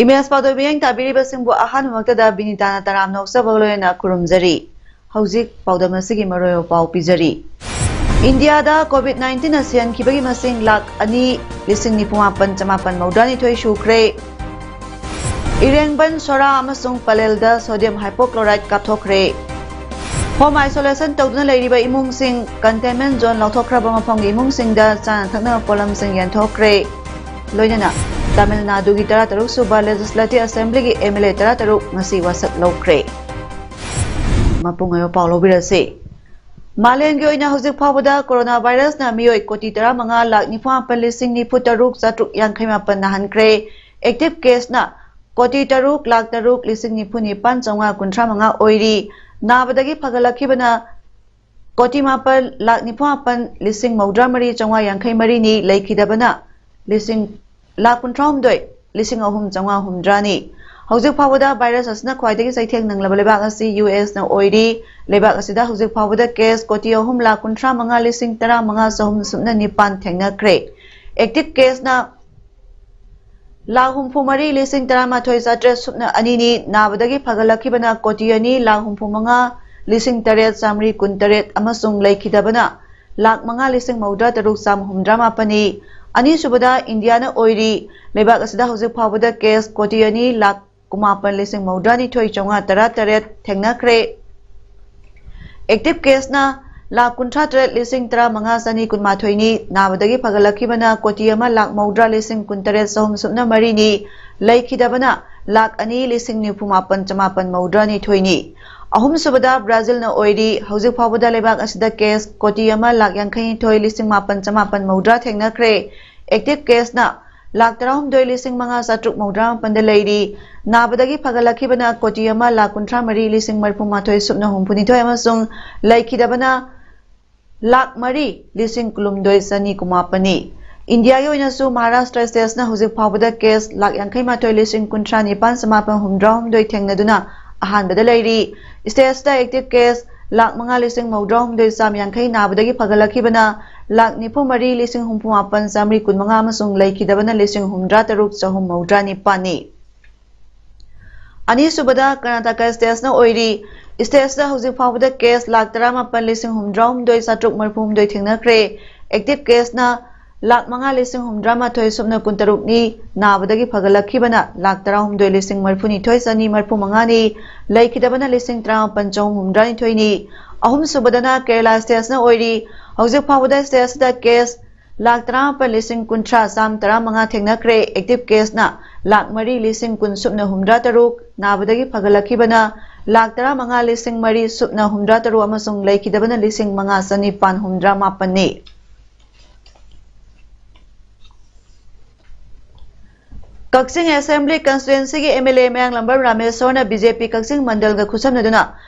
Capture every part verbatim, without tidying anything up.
Image ꯄꯥꯎꯗꯝ ꯃꯤꯠꯌꯦꯡ ꯇꯥꯕꯤꯔꯤꯕꯁꯤꯡꯕꯨ ꯑꯍꯥꯟꯕꯃꯛꯇꯗ ꯕꯤꯅꯤꯇꯥꯅ ꯇꯔꯥꯝꯅ ꯑꯣꯛꯆꯕꯒ ꯂꯣꯏꯅꯅ ꯈꯨꯔꯨꯝꯖꯔꯤ꯫ ꯍꯧꯖꯤꯛ ꯄꯥꯎꯗꯝ ꯑꯁꯤꯒꯤ ꯃꯔꯨꯑꯣꯏꯕ ꯄꯥꯎ ꯄꯤꯖꯔꯤ꯫ ꯏꯟꯗꯤꯌꯥꯗ ꯀꯣꯚꯤꯗ ꯅꯥꯏꯟꯇꯤꯟꯅ ꯁꯤꯍꯟꯈꯤꯕꯒꯤ ꯃꯁꯤꯡ ꯂꯥꯈ ꯑꯅꯤ ꯂꯤꯁꯤꯡ ꯅꯤꯐꯨ ꯃꯥꯄꯟ ꯆꯃꯥꯄꯟ ꯃꯧꯗ꯭ꯔꯥꯅꯤꯊꯣꯏ ꯁꯨꯈ꯭ꯔꯦ꯫ ꯏꯔꯦꯡꯕꯟ, ꯁꯣꯔꯥ ꯑꯃꯁꯨꯡ ꯄꯂꯦꯜꯗ sodium hypochlorite ꯀꯥꯞꯊꯣꯛꯈ꯭ꯔꯦ꯫ Home isolation ꯇꯧꯗꯨꯅ ꯂꯩꯔꯤꯕ ꯏꯃꯨꯡꯁꯤꯡ, containment zone ꯂꯥꯎꯊꯣꯛꯈ꯭ꯔꯕ ꯃꯐꯝꯒꯤ ꯏꯃꯨꯡꯁꯤꯡꯗ ꯆꯥꯅ ꯊꯛꯅꯕ ꯄꯣꯠꯂꯝꯁꯤꯡ ꯌꯦꯟꯊꯣꯛꯈ꯭ꯔꯦ꯫ ꯂꯣꯏꯅꯅ ꯇꯥꯃꯤꯜ ꯅꯥꯗꯨꯒꯤ ꯇꯔꯥꯇꯔꯨꯛ ꯁꯨꯕ Legislative Assemblyꯒꯤ M L A ꯇꯔꯥꯇꯔꯨꯛ ꯉꯁꯤ ꯋꯥꯁꯛ ꯂꯧꯈ꯭ꯔꯦ꯫ ꯃꯄꯨꯡ ꯑꯣꯏꯕ ꯄꯥꯎ ꯂꯧꯕꯤꯔꯁꯤ꯫ ꯃꯥꯂꯦꯝꯒꯤ ꯑꯣꯏꯅ ꯍꯧꯖꯤꯛ ꯐꯥꯎꯕꯗ ꯀꯣꯔꯣꯅꯥ ꯚꯥꯏꯔꯁꯅ ꯃꯤꯑꯣꯏ ꯀꯣꯇꯤ ꯇꯔꯥꯃꯉꯥ ꯂꯥꯈ ꯅꯤꯐꯨ ꯃꯥꯄꯟ ꯂꯤꯁꯤꯡ ꯅꯤꯐꯨ ꯇꯔꯨꯛ ꯆꯥꯇ꯭ꯔꯨꯛ ꯌꯥꯡꯈꯩ ꯃꯥꯄꯟ ꯅꯥꯍꯟꯈ꯭ꯔꯦ꯫ Active caseꯅ ꯀꯣꯇꯤ ꯇꯔꯨꯛ ꯂꯥꯈ ꯇꯔꯨꯛ ꯂꯤꯁꯤꯡ ꯅꯤꯐꯨ ꯅꯤꯄꯥꯟ ꯆꯥꯝꯃꯉꯥ ꯀꯨꯟꯊ꯭ꯔꯥ ꯃꯉꯥ ꯑꯣꯏꯔꯤ꯫ ꯅꯥꯕꯗꯒꯤ ꯐꯒꯠꯂꯛꯈꯤꯕꯅ ꯀꯣꯇꯤ ꯃꯥꯄꯟ ꯂꯥꯈ ꯅꯤꯐꯨ ꯃꯥꯄꯟ ꯂꯤꯁꯤꯡ ꯃꯧꯗ꯭ꯔꯥ ꯃꯔꯤ ꯆꯥꯝꯃꯉꯥ ꯌꯥꯡꯈꯩ ꯃꯔꯤꯅꯤ꯫ ꯂꯩꯈꯤꯗꯕꯅ ꯂꯤꯁꯤꯡ, ꯂꯥꯈ ꯀꯨꯟꯊ꯭ꯔꯥ ꯍꯨꯝꯗꯣꯏ ꯂꯤꯁꯤꯡ ꯑꯍꯨꯝ ꯆꯥꯝꯃꯉꯥ ꯍꯨꯝꯗ꯭ꯔꯥꯅꯤ꯫ ꯍꯧꯖꯤꯛ ꯐꯥꯎꯕꯗ ꯚꯥꯏꯔꯁ ꯑꯁꯤꯅ ꯈ꯭ꯋꯥꯏꯗꯒꯤ ꯆꯩꯊꯦꯡ ꯅꯪꯂꯕ ꯂꯩꯕꯥꯛ ꯑꯁꯤ ꯌꯨ ꯑꯦꯁꯅ ꯑꯣꯏꯔꯤ꯫ ꯂꯩꯕꯥꯛ ꯑꯁꯤꯗ ꯍꯧꯖꯤꯛ ꯐꯥꯎꯕꯗ ꯀꯦꯁ ꯀꯣꯇꯤ ꯑꯍꯨꯝ ꯂꯥꯈ ꯀꯨꯟꯊ꯭ꯔꯥ ꯃꯉꯥ ꯂꯤꯁꯤꯡ ꯇꯔꯥꯃꯉꯥ ꯆꯍꯨꯝ ꯁꯨꯞꯅ ꯅꯤꯄꯥꯟ ꯊꯦꯡꯅꯈ꯭ꯔꯦ꯫ Active caseꯅ ꯂꯥꯈ ꯍꯨꯝꯐꯨ ꯃꯔꯤ ꯂꯤꯁꯤꯡ ꯇꯔꯥꯃꯥꯊꯣꯏ ꯆꯥꯇ꯭ꯔꯦꯠ ꯁꯨꯞꯅ ꯑꯅꯤꯅꯤ꯫ ꯅꯥꯕꯗꯒꯤ ꯐꯒꯠꯂꯛꯈꯤꯕꯅ ꯀꯣꯇꯤ ꯑꯅꯤ ꯂꯥꯈ ꯍꯨꯝꯐꯨ ꯃꯉꯥ ꯂꯤꯁꯤꯡ ꯇꯔꯦꯠ ꯆꯥꯃꯔꯤ ꯀꯨꯟꯇꯔꯦꯠ ꯑꯃꯁꯨꯡ ꯂꯩꯈꯤꯗꯕꯅ ꯂꯥꯈ ꯃꯉꯥ ꯂꯤꯁꯤꯡ ꯃꯧꯗ꯭ꯔꯥ ꯇꯔꯨꯛ ꯆꯥꯝꯃ ꯍꯨꯝꯗ꯭ꯔꯥ ꯃꯥꯄꯟꯅꯤ꯫ ꯑꯅꯤꯁꯨꯕꯗ ꯏꯟꯗꯤꯌꯥꯅ ꯑꯣꯏꯔꯤ꯫ ꯂꯩꯕꯥꯛ ꯑꯁꯤꯗ ꯍꯧꯖꯤꯛ ꯐꯥꯎꯕꯗ ꯀꯦꯁ ꯀꯣꯇꯤ ꯑꯅꯤ ꯂꯥꯈ ꯀꯨꯟꯃꯥꯄꯟ ꯂꯤꯁꯤꯡ ꯃꯧꯗ꯭ꯔꯥꯅꯤꯊꯣꯏ ꯆꯥꯝꯃꯉꯥ ꯇꯔꯥ ꯇꯔꯦꯠ ꯊꯦꯡꯅꯈ꯭ꯔꯦ꯫ Active caseꯅ ꯂꯥꯈ ꯀꯨꯟꯊ꯭ꯔꯥ ꯇꯔꯦꯠ ꯂꯤꯁꯤꯡ ꯇꯔꯥꯃꯉꯥ ꯆꯅꯤ ꯀꯨꯟꯃꯥꯊꯣꯏꯅꯤ꯫ ꯅꯥꯕꯗꯒꯤ ꯐꯒꯠꯂꯛꯈꯤꯕꯅ ꯀꯣꯇꯤ ꯑꯃ ꯂꯥꯈ ꯃꯧꯗ꯭ꯔꯥ ꯂꯤꯁꯤꯡ ꯀꯨꯟꯇꯔꯦꯠ ꯆꯍꯨꯝ ꯁꯨꯞꯅ ꯃꯔꯤꯅꯤ꯫ ꯂꯩꯈꯤꯗꯕꯅ ꯂꯥꯈ ꯑꯅꯤ ꯂꯤꯁꯤꯡ ꯅꯤꯐꯨ ꯃꯥꯄꯟ ꯆꯃꯥꯄꯟ ꯃꯧꯗ꯭ꯔꯥꯅꯤꯊꯣꯏꯅꯤ꯫ ꯑꯍꯨꯝꯁꯨꯕꯗ ꯕ꯭ꯔꯥꯖꯤꯜꯅ ꯑꯣꯏꯔꯤ꯫ ꯍꯧꯖꯤꯛ ꯐꯥꯎꯕꯗ ꯂꯩꯕꯥꯛ ꯑꯁꯤꯗ ꯀꯦꯁ ꯀꯣꯇꯤ ꯑꯃ ꯂꯥꯈ ꯌꯥꯡꯈꯩꯅꯤꯊꯣꯏ ꯂꯤꯁꯤꯡ ꯃꯥꯄꯟ ꯆꯃꯥꯄꯟ ꯃꯧꯗ꯭ꯔꯥ ꯊꯦꯡꯅꯈ꯭ꯔꯦ꯫ Active caseꯅ ꯂꯥꯈ ꯇꯔꯥꯍꯨꯝꯗꯣꯏ ꯂꯤꯁꯤꯡ ꯃꯉꯥ ꯆꯥꯇ꯭ꯔꯨꯛ ꯃꯧꯗ꯭ꯔꯥ ꯃꯥꯄꯟꯗ ꯂꯩꯔꯤ꯫ ꯅꯥꯕꯗꯒꯤ ꯐꯒꯠꯂꯛꯈꯤꯕꯅ ꯀꯣꯇꯤ ꯑꯃ ꯂꯥꯈ ꯀꯨꯟꯊ꯭ꯔꯥ ꯃꯔꯤ ꯂꯤꯁꯤꯡ ꯃꯔꯤꯐꯨ ꯃꯥꯊꯣꯏ ꯁꯨꯞꯅ ꯍꯨꯝꯐꯨ ꯅꯤꯊꯣꯏ ꯑꯃꯁꯨꯡ ꯂꯩꯈꯤꯗꯕꯅ ꯂꯥꯈ ꯃꯔꯤ ꯂꯤꯁꯤꯡ ꯀꯨꯟꯍꯨꯝꯗꯣꯏ ꯆꯅꯤ ꯀꯨꯟꯃꯥꯄꯟꯅꯤ꯫ ꯏꯟꯗꯤꯌꯥꯒꯤ ꯑꯣꯏꯅꯁꯨ ꯃꯍꯥꯔꯥꯁꯇ꯭ꯔ ꯁ꯭ꯇꯦꯠꯁꯅ ꯍꯧꯖꯤꯛ ꯐꯥꯎꯕꯗ ꯀꯦꯁ ꯂꯥꯈ ꯌꯥꯡꯈꯩ ꯃꯥꯊꯣꯏ ꯂꯤꯁꯤꯡ ꯀꯨꯟꯊ꯭ꯔꯥ ꯅꯤꯄꯥꯟ ꯆꯃꯥꯄꯟ ꯍꯨꯝꯐꯨꯇꯔꯥꯍꯨꯝꯗꯣꯏ ꯊꯦꯡꯅꯗꯨꯅ ꯑꯍꯥꯟꯕꯗ ꯂꯩꯔꯤ꯫ ꯁ꯭ꯇꯦꯠꯁꯇ ꯑꯦꯛꯇꯤꯚ ꯀꯦꯁ ꯂꯥꯈ ꯃꯉꯥ ꯂꯤꯁꯤꯡ ꯃꯧꯗ꯭ꯔꯥꯍꯨꯝꯗꯣꯏ ꯆꯥꯝ ꯌꯥꯡꯈꯩ, ꯅꯥꯕꯗꯒꯤ ꯐꯒꯠꯂꯛꯈꯤꯕꯅ ꯂꯥꯈ ꯅꯤꯐꯨ ꯃꯔꯤ ꯂꯤꯁꯤꯡ ꯍꯨꯝꯐꯨ ꯃꯥꯄꯟ ꯆꯥꯃꯔꯤ ꯀꯨꯟ ꯃꯉꯥ ꯑꯃꯁꯨꯡ ꯂꯩꯈꯤꯗꯕꯅ ꯂꯤꯁꯤꯡ ꯍꯨꯝꯐꯨꯇꯔꯥ ꯇꯔꯨꯛ ꯆꯍꯨꯝ ꯃꯧꯗ꯭ꯔꯥ ꯅꯤꯄꯥꯟꯅꯤ꯫ ꯑꯅꯤꯁꯨꯕꯗ ꯀꯔꯅꯥꯇꯀꯥ ꯁ꯭ꯇꯦꯠꯁꯅ ꯑꯣꯏꯔꯤ꯫ ꯁ꯭ꯇꯦꯠꯁꯇ ꯍꯧꯖꯤꯛ ꯐꯥꯎꯕꯗ ꯀꯦꯁ ꯂꯥꯈ ꯇꯔꯥꯃꯥꯄꯟ ꯂꯤꯁꯤꯡ ꯍꯨꯝꯐꯨꯇꯔꯥꯍꯨꯝꯗꯣꯏ ꯆꯥꯇ꯭ꯔꯨꯛ ꯃꯔꯤꯐꯨꯍꯨꯝꯗꯣꯏ ꯊꯦꯡꯅꯈ꯭ꯔꯦ꯫ ꯑꯦꯛꯇꯤꯚ ꯀꯦꯁꯅ ꯂꯥꯈ ꯃꯉꯥ ꯂꯤꯁꯤꯡ ꯍꯨꯝꯐꯨꯇꯔꯥꯃꯥꯊꯣꯏ ꯁꯨꯞꯅ ꯀꯨꯟꯇꯔꯨꯛꯅꯤ꯫ ꯅꯥꯕꯗꯒꯤ ꯐꯒꯠꯂꯛꯈꯤꯕꯅ ꯂꯥꯈ ꯇꯔꯥꯍꯨꯝꯗꯣꯏ ꯂꯤꯁꯤꯡ ꯃꯔꯤꯐꯨꯅꯤꯊꯣꯏ ꯆꯅꯤ ꯃꯔꯤꯐꯨꯃꯉꯥꯅꯤ꯫ ꯂꯩꯈꯤꯗꯕꯅ ꯂꯤꯁꯤꯡ ꯇꯔꯥꯃꯥꯄꯟ ꯆꯍꯨꯝ ꯍꯨꯝꯐꯨꯇꯔꯥꯅꯤꯊꯣꯏꯅꯤ꯫ ꯑꯍꯨꯝꯁꯨꯕꯗꯅ ꯀꯦꯔꯂꯥ ꯁ꯭ꯇꯦꯠꯁꯅ ꯑꯣꯏꯔꯤ꯫ ꯍꯧꯖꯤꯛ ꯐꯥꯎꯕꯗ ꯁ꯭ꯇꯦꯠꯁꯤꯗ ꯀꯦꯁ ꯂꯥꯈ ꯇꯔꯥꯃꯥꯄꯟ ꯂꯤꯁꯤꯡ ꯀꯨꯟꯊ꯭ꯔꯥ ꯆꯥꯝ ꯇꯔꯥꯃꯉꯥ ꯊꯦꯡꯅꯈ꯭ꯔꯦ꯫ ꯑꯦꯛꯇꯤꯚ ꯀꯦꯁꯅ ꯂꯥꯈ ꯃꯔꯤ ꯂꯤꯁꯤꯡ ꯀꯨꯟ ꯁꯨꯞꯅ ꯍꯨꯝꯐꯨꯇꯔꯥ ꯇꯔꯨꯛ, ꯅꯥꯕꯗꯒꯤ ꯐꯒꯠꯂꯛꯈꯤꯕꯅ ꯂꯥꯈ ꯇꯔꯥꯃꯉꯥ ꯂꯤꯁꯤꯡ ꯃꯔꯤ ꯁꯨꯞꯅ ꯍꯨꯝꯐꯨꯇꯔꯥ ꯇꯔꯨꯛ ꯑꯃꯁꯨꯡ ꯂꯩꯈꯤꯗꯕꯅ ꯂꯤꯁꯤꯡ ꯃꯉꯥ ꯆꯅꯤꯄꯥꯟ ꯍꯨꯝꯐꯨꯇꯔꯥ ꯃꯥꯄꯟꯅꯤ꯫ ꯀꯛꯆꯤꯡ ꯑꯦꯁꯦꯝꯕ꯭ꯂꯤ ꯀꯟꯁꯇꯤꯇ꯭ꯋꯦꯟꯁꯤꯒꯤ ꯑꯦꯝ ꯑꯦꯜ ꯑꯦ ꯃꯌꯥꯡꯂꯝꯕꯝ ꯔꯥꯃꯦꯁꯣꯔꯅ ꯕꯤ ꯖꯦ ꯄꯤ ꯀꯛꯆꯤꯡ ꯃꯟꯗꯜꯒ ꯈꯨꯠꯁꯝꯅꯗꯨꯅ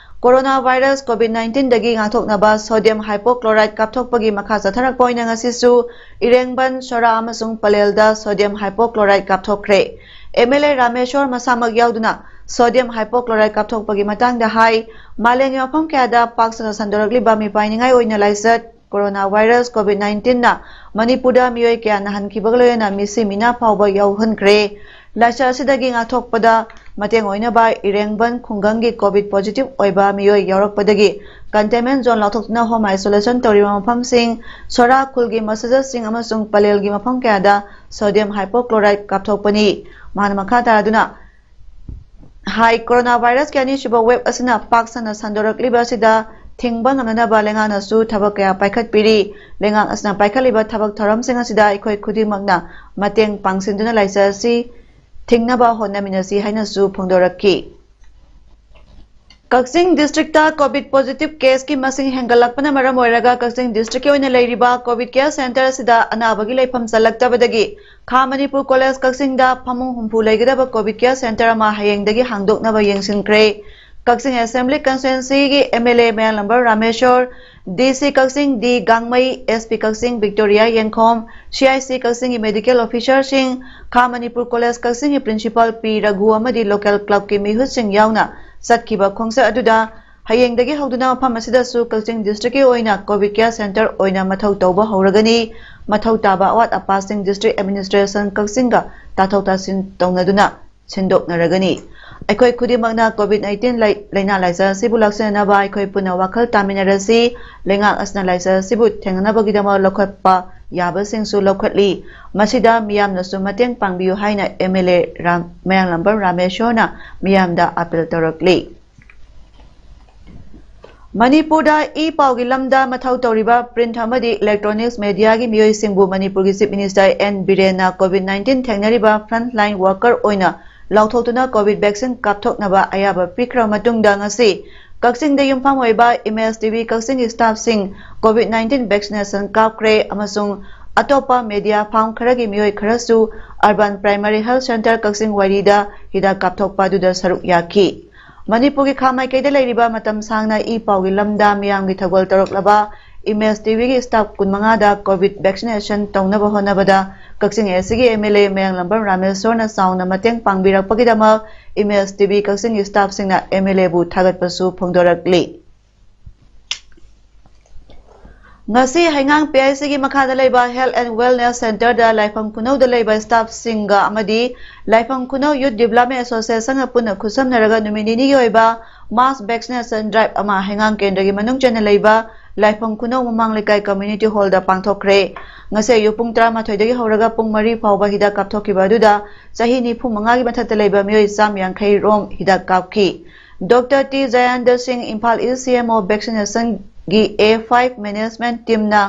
ꯀꯣꯔꯣꯅꯥ ꯚꯥꯏꯔꯁ ꯀꯣꯚꯤꯗ ꯅꯥꯏꯟꯇꯤꯟꯗꯒꯤ ꯉꯥꯛꯊꯣꯛꯅꯕ ꯁꯣꯗꯤꯌꯝ ꯍꯥꯏꯄꯣꯀ꯭ꯂꯣꯔꯥꯏꯗ ꯀꯥꯞꯊꯣꯛꯄꯒꯤ ꯃꯈꯥ ꯆꯠꯊꯔꯛꯄ ꯑꯣꯏꯅ ꯉꯁꯤꯁꯨ ꯏꯔꯦꯡꯕꯟ, ꯁꯣꯔꯥ ꯑꯃꯁꯨꯡ ꯄꯂꯦꯜꯗ ꯁꯣꯗꯤꯌꯝ ꯍꯥꯏꯄꯣꯀ꯭ꯂꯣꯔꯥꯏꯗ ꯀꯥꯞꯊꯣꯛꯈ꯭ꯔꯦ꯫ ꯑꯦꯝ ꯑꯦꯜ ꯑꯦ ꯔꯥꯃꯦꯁꯣꯔ ꯃꯁꯥꯃꯛ ꯌꯥꯎꯗꯨꯅ ꯁꯣꯗꯤꯌꯝ ꯍꯥꯏꯄꯣꯀ꯭ꯂꯣꯔꯥꯏꯗ ꯀꯥꯞꯊꯣꯛꯄꯒꯤ ꯃꯇꯥꯡꯗ ꯍꯥꯏ, ꯃꯥꯂꯦꯝꯒꯤ ꯃꯐꯝ ꯀꯌꯥꯗ ꯄꯥꯛ ꯁꯟꯅ ꯁꯟꯗꯣꯔꯛꯂꯤꯕ ꯃꯤꯄꯥꯏꯅꯤꯡꯉꯥꯏ ꯑꯣꯏꯅ ꯂꯥꯏꯆꯠ ꯀꯣꯔꯣꯅꯥ ꯚꯥꯏꯔꯁ ꯀꯣꯚꯤꯗ ꯅꯥꯏꯟꯇꯤꯟꯅ ꯃꯅꯤꯄꯨꯔꯗ ꯃꯤꯑꯣꯏ ꯀꯌꯥ ꯅꯥꯍꯟꯈꯤꯕꯒ ꯂꯣꯏꯅꯅ ꯃꯤꯁꯤ ꯃꯤꯅꯥ ꯐꯥꯎꯕ ꯌꯥꯎꯍꯟꯈ꯭ꯔꯦ꯫ ꯂꯥꯏꯆꯠ ꯑꯁꯤꯗꯒꯤ ꯉꯥꯛꯊꯣꯛꯄꯗ ꯃꯇꯦꯡ ꯑꯣꯏꯅꯕ ꯏꯔꯦꯡꯕꯟ ꯈꯨꯡꯒꯪꯒꯤ ꯀꯣꯚꯤꯗ ꯄꯣꯖꯤꯇꯤꯚ ꯑꯣꯏꯕ ꯃꯤꯑꯣꯏ ꯌꯥꯎꯔꯛꯄꯗꯒꯤ ꯀꯟꯇꯦꯟꯃꯦꯟ ꯖꯣꯟ ꯂꯥꯎꯊꯣꯛꯇꯨꯅ ꯍꯣꯝ ꯑꯥꯏꯁꯣꯂꯦꯁꯟ ꯇꯧꯔꯤꯕ ꯃꯐꯝꯁꯤꯡ, ꯁꯣꯔꯥ ꯈꯨꯜꯒꯤ ꯃꯁꯖꯤꯗꯁꯤꯡ ꯑꯃꯁꯨꯡ ꯄꯂꯦꯜꯒꯤ ꯃꯐꯝ ꯀꯌꯥꯗ ꯁꯣꯗꯤꯌꯝ ꯍꯥꯏꯄꯣꯀ꯭ꯂꯣꯔꯥꯏꯗ ꯀꯥꯞꯊꯣꯛꯄꯅꯤ꯫ ꯃꯍꯥꯛꯅ ꯃꯈꯥ ꯇꯥꯔꯗꯨꯅ ꯍꯥꯏ, ꯀꯣꯔꯣꯅꯥ ꯚꯥꯏꯔꯁꯀꯤ ꯑꯅꯤꯁꯨꯕ ꯋꯦꯕ ꯑꯁꯤꯅ ꯄꯥꯛ ꯁꯟꯅ ꯁꯟꯗꯣꯔꯛꯂꯤꯕ ꯑꯁꯤꯗ ꯊꯤꯡꯕ ꯉꯝꯅꯅꯕ ꯂꯩꯉꯥꯛꯅꯁꯨ ꯊꯕꯛ ꯀꯌꯥ ꯄꯥꯏꯈꯠꯄꯤꯔꯤ꯫ ꯂꯩꯉꯥꯛ ꯑꯁꯤꯅ ꯄꯥꯏꯈꯠꯂꯤꯕ ꯊꯕꯛ ꯊꯧꯔꯝꯁꯤꯡ ꯑꯁꯤꯗ ꯑꯩꯈꯣꯏ ꯈꯨꯗꯤꯡꯃꯛꯅ ꯃꯇꯦꯡ ꯄꯥꯡꯁꯤꯟꯗꯨꯅ ꯂꯥꯏꯆꯠ ꯑꯁꯤ ꯊꯤꯡꯅꯕ ꯍꯣꯠꯅꯃꯤꯟꯅꯁꯤ ꯍꯥꯏꯅꯁꯨ ꯐꯣꯡꯗꯣꯔꯛꯈꯤ꯫ ꯀꯛꯆꯤꯡ ꯗꯤꯁꯇ꯭ꯔꯤꯛꯇ ꯀꯣꯚꯤꯗ ꯄꯣꯖꯤꯇꯤꯚ ꯀꯦꯁꯀꯤ ꯃꯁꯤꯡ ꯍꯦꯟꯒꯠꯂꯛꯄꯅ ꯃꯔꯝ ꯑꯣꯏꯔꯒ ꯀꯛꯆꯤꯡ ꯗꯤꯁꯇ꯭ꯔꯤꯛꯀꯤ ꯑꯣꯏꯅ ꯂꯩꯔꯤꯕ ꯀꯣꯚꯤꯗ ꯀꯦꯌꯔ ꯁꯦꯟꯇꯔ ꯑꯁꯤꯗ ꯑꯅꯥꯕꯒꯤ ꯂꯩꯐꯝ ꯆꯜꯂꯛꯇꯕꯗꯒꯤ ꯈꯥ ꯃꯅꯤꯄꯨꯔ ꯀꯣꯂꯦꯖ ꯀꯛꯆꯤꯡꯗ ꯐꯃꯨꯡ ꯍꯨꯝꯐꯨ ꯂꯩꯒꯗꯕ ꯀꯣꯚꯤꯗ ꯀꯦꯌꯔ ꯁꯦꯟꯇꯔ ꯑꯃ ꯍꯌꯦꯡꯗꯒꯤ ꯍꯥꯡꯗꯣꯛꯅꯕ ꯌꯦꯡꯁꯤꯟꯈ꯭ꯔꯦ꯫ ꯀꯛꯆꯤꯡ ꯑꯦꯁꯦꯝꯕ꯭ꯂꯤ ꯀꯟꯁꯇꯤꯇ꯭ꯋꯦꯟꯁꯤꯒꯤ ꯑꯦꯝ ꯑꯦꯜ ꯑꯦ ꯃꯌꯥꯡꯂꯝꯕꯝ ꯔꯥꯃꯦꯁꯣꯔ, ꯗꯤ ꯁꯤ ꯀꯛꯆꯤꯡ ꯗꯤ ꯒꯥꯡꯃꯩ, ꯑꯦꯁ ꯄꯤ ꯀꯛꯆꯤꯡ ꯕꯤꯛꯇꯣꯔꯤꯌꯥ ꯌꯦꯡꯈꯣꯝ, ꯁꯤ ꯑꯥꯏ ꯁꯤ ꯀꯛꯆꯤꯡꯒꯤ ꯃꯦꯗꯤꯀꯦꯜ ꯑꯣꯐꯤꯁꯔꯁꯤꯡ, ꯈꯥ ꯃꯅꯤꯄꯨꯔ ꯀꯣꯂꯦꯖ ꯀꯛꯆꯤꯡꯒꯤ ꯄ꯭ꯔꯤꯟꯁꯤꯄꯥꯜ ꯄꯤ ꯔꯘꯨ ꯑꯃꯗꯤ ꯂꯣꯀꯦꯜ ꯀ꯭ꯂꯕꯀꯤ ꯃꯤꯍꯨꯠꯁꯤꯡ ꯌꯥꯎꯅ ꯆꯠꯈꯤꯕ ꯈꯣꯡꯆꯠ ꯑꯗꯨꯗ ꯍꯌꯦꯡꯗꯒꯤ ꯍꯧꯗꯨꯅ ꯃꯐꯝ ꯑꯁꯤꯗꯁꯨ ꯀꯛꯆꯤꯡ ꯗꯤꯁꯇ꯭ꯔꯤꯛꯀꯤ ꯑꯣꯏꯅ ꯀꯣꯚꯤꯗ ꯀꯦꯌꯔ ꯁꯦꯟꯇꯔ ꯑꯣꯏꯅ ꯃꯊꯧ ꯇꯧꯕ ꯍꯧꯔꯒꯅꯤ꯫ ꯃꯊꯧ ꯇꯥꯕ ꯑꯋꯥꯠ ꯑꯄꯥꯁꯤꯡ ꯗꯤꯁꯇ꯭ꯔꯤꯛ ꯑꯦꯗꯃꯤꯅꯤꯁꯇ꯭ꯔꯦꯁꯟ ꯀꯛꯆꯤꯡꯒ ꯇꯥꯊꯣꯛ ꯇꯥꯁꯤꯟ ꯇꯧꯅꯗꯨꯅ ꯁꯤꯟꯗꯣꯛꯅꯔꯒꯅꯤ꯫ ꯑꯩꯈꯣꯏ ꯈꯨꯗꯤꯡꯃꯛꯅ ꯀꯣꯚꯤꯗ ꯅꯥꯏꯟꯇꯤꯟ ꯂꯩ-, ꯂꯥꯏꯅꯥ ꯂꯥꯏꯆꯠ ꯑꯁꯤꯕꯨ ꯂꯥꯛꯁꯤꯟꯅꯅꯕ ꯑꯩꯈꯣꯏ ꯄꯨꯟꯅ ꯋꯥꯈꯜ ꯇꯥꯃꯤꯟꯅꯔꯁꯤ꯫ ꯂꯩꯉꯥꯛ ꯑꯁꯤꯅ ꯂꯥꯏꯆꯠ ꯑꯁꯤꯕꯨ ꯊꯦꯡꯅꯅꯕꯒꯤꯗꯃꯛ ꯂꯧꯈꯠꯄ ꯌꯥꯕꯁꯤꯡꯁꯨ ꯂꯧꯈꯠꯂꯤ꯫ ꯃꯁꯤꯗ ꯃꯤꯌꯥꯝꯅꯁꯨ ꯃꯇꯦꯡ ꯄꯥꯡꯕꯤꯌꯨ ꯍꯥꯏꯅ ꯑꯦꯝ ꯑꯦꯜ ꯑꯦ ꯔꯥꯝ-, ꯃꯌꯥꯡꯂꯝꯕꯝ ꯔꯥꯃꯦꯁꯣꯔꯅ ꯃꯤꯌꯥꯝꯗ ꯑꯥꯄꯤꯜ ꯇꯧꯔꯛꯂꯤ꯫ ꯃꯅꯤꯄꯨꯔꯗ ꯏ ꯄꯥꯎꯒꯤ ꯂꯝꯗ ꯃꯊꯧ ꯇꯧꯔꯤꯕ ꯄ꯭ꯔꯤꯟꯠ ꯑꯃꯗꯤ ꯏꯂꯦꯛꯇ꯭ꯔꯣꯅꯤꯛꯁ ꯃꯦꯗꯤꯌꯥꯒꯤ ꯃꯤꯑꯣꯏꯁꯤꯡꯕꯨ ꯃꯅꯤꯄꯨꯔꯒꯤ ꯆꯤꯐ ꯃꯤꯅꯤꯁꯇꯔ ꯑꯦꯟ ꯕꯤꯔꯦꯟꯅ ꯀꯣꯚꯤꯗ ꯅꯥꯏꯟꯇꯤꯟ ꯊꯦꯡꯅꯔꯤꯕ ꯐ꯭ꯔꯟꯠ ꯂꯥꯏꯟ ꯋꯥꯔꯀꯔ ꯑꯣꯏꯅ ꯂꯥꯎꯊꯣꯛꯇꯨꯅ ꯀꯣꯚꯤꯗ ꯚꯦꯛꯁꯤꯟ ꯀꯥꯞꯊꯣꯛꯅꯕ ꯑꯌꯥꯕ ꯄꯤꯈ꯭ꯔꯕ ꯃꯇꯨꯡꯗ ꯉꯁꯤ ꯀꯛꯆꯤꯡꯗ ꯌꯨꯝꯐꯝ ꯑꯣꯏꯕ ꯏꯃꯦꯖ ꯇꯤ ꯚꯤ ꯀꯛꯆꯤꯡꯒꯤ ꯁ꯭ꯇꯥꯐꯁꯤꯡ ꯀꯣꯚꯤꯗ ꯅꯥꯏꯟꯇꯤꯟ ꯚꯦꯛꯁꯤꯅꯦꯁꯟ ꯀꯥꯞꯈ꯭ꯔꯦ ꯑꯃꯁꯨꯡ ꯑꯇꯣꯞꯄ ꯃꯦꯗꯤꯌꯥ ꯐꯥꯔꯝ ꯈꯔꯒꯤ ꯃꯤꯑꯣꯏ ꯈꯔꯁꯨ ꯑꯔꯕꯥꯟ ꯄ꯭ꯔꯥꯏꯃꯥꯔꯤ ꯍꯦꯜꯊ ꯁꯦꯟꯇꯔ ꯀꯛꯆꯤꯡ ꯋꯥꯏꯔꯤꯗ ꯍꯤꯗꯥꯛ ꯀꯥꯞꯊꯣꯛꯄ ꯑꯗꯨꯗ ꯁꯔꯨꯛ ꯌꯥꯈꯤ꯫ ꯃꯅꯤꯄꯨꯔꯒꯤ ꯈꯥ ꯃꯥꯏꯀꯩꯗ ꯂꯩꯔꯤꯕ ꯃꯇꯝ ꯁꯥꯡꯅ ꯏ ꯄꯥꯎꯒꯤ ꯂꯝꯗ ꯃꯤꯌꯥꯝꯒꯤ ꯊꯧꯒꯜ ꯇꯧꯔꯛꯂꯕ ꯏꯃꯦꯖ ꯇꯤ ꯚꯤꯒꯤ ꯁ꯭ꯇꯥꯐ ꯀꯨꯟꯃꯉꯥꯗ ꯀꯣꯚꯤꯗ ꯚꯦꯛꯁꯤꯅꯦꯁꯟ ꯇꯧꯅꯕ ꯍꯣꯠꯅꯕꯗ ꯀꯛꯆꯤꯡ ꯑꯦ ꯁꯤꯒꯤ ꯑꯦꯝ ꯑꯦꯜ ꯑꯦ ꯃꯌꯥꯡꯂꯝꯕꯝ ꯔꯥꯃꯦꯁꯣꯔꯅ ꯆꯥꯎꯅ ꯃꯇꯦꯡ ꯄꯥꯡꯕꯤꯔꯛꯄꯒꯤꯗꯃꯛ ꯏꯃꯦꯖ ꯇꯤ ꯚꯤ ꯀꯛꯆꯤꯡꯒꯤ ꯁ꯭ꯇꯥꯐꯁꯤꯡꯅ ꯑꯦꯝ ꯑꯦꯜ ꯑꯦꯕꯨ ꯊꯥꯒꯠꯄꯁꯨ ꯐꯣꯡꯗꯣꯔꯛꯂꯤ꯫ ꯉꯁꯤ ꯍꯩꯉꯥꯡ ꯄꯤ ꯑꯥꯏ ꯁꯤꯒꯤ ꯃꯈꯥꯗ ꯂꯩꯕ Health and Wellness Centreꯗ ꯂꯥꯏꯐꯝ ꯈꯨꯅꯧꯗ ꯂꯩꯕ ꯁ꯭ꯇꯥꯐꯁꯤꯡꯒ ꯑꯃꯗꯤ ꯂꯥꯏꯐꯝ ꯈꯨꯅꯧ Youth Development Associationꯒ ꯄꯨꯟꯅ ꯈꯨꯠꯁꯝꯅꯔꯒ ꯅꯨꯃꯤꯠ ꯅꯤꯅꯤꯒꯤ ꯑꯣꯏꯕ mass vaccination drive ꯑꯃ ꯍꯩꯉꯥꯡ ꯀꯦꯟꯗ꯭ꯔꯒꯤ ꯃꯅꯨꯡ ꯆꯟꯅ ꯂꯩꯕ ꯂꯥꯏꯐꯝ ꯈꯨꯅꯧ ꯃꯃꯥꯡ ꯂꯩꯀꯥꯏ community hallꯗ ꯄꯥꯡꯊꯣꯛꯈ꯭ꯔꯦ꯫ ꯉꯁꯤ ꯑꯌꯨꯛ ꯄꯨꯡ ꯇꯔꯥꯃꯥꯊꯣꯏꯗꯒꯤ ꯍꯧꯔꯒ ꯄꯨꯡ ꯃꯔꯤ ꯐꯥꯎꯕ ꯍꯤꯗꯥꯛ ꯀꯥꯞꯊꯣꯛꯈꯤꯕ ꯑꯗꯨꯗ ꯆꯍꯤ ꯅꯤꯐꯨ ꯃꯉꯥꯒꯤ ꯃꯊꯛꯇ ꯂꯩꯕ ꯃꯤꯑꯣꯏ ꯆꯥꯝ ꯌꯥꯡꯈꯩ ꯔꯣꯝ ꯍꯤꯗꯥꯛ ꯀꯥꯞꯈꯤ꯫ ꯗꯣꯛꯇꯔ ꯇꯤ ꯖꯌꯟꯇ ꯁꯤꯡ, Imphal East C M O vaccinationꯒꯤ A five management teamꯅ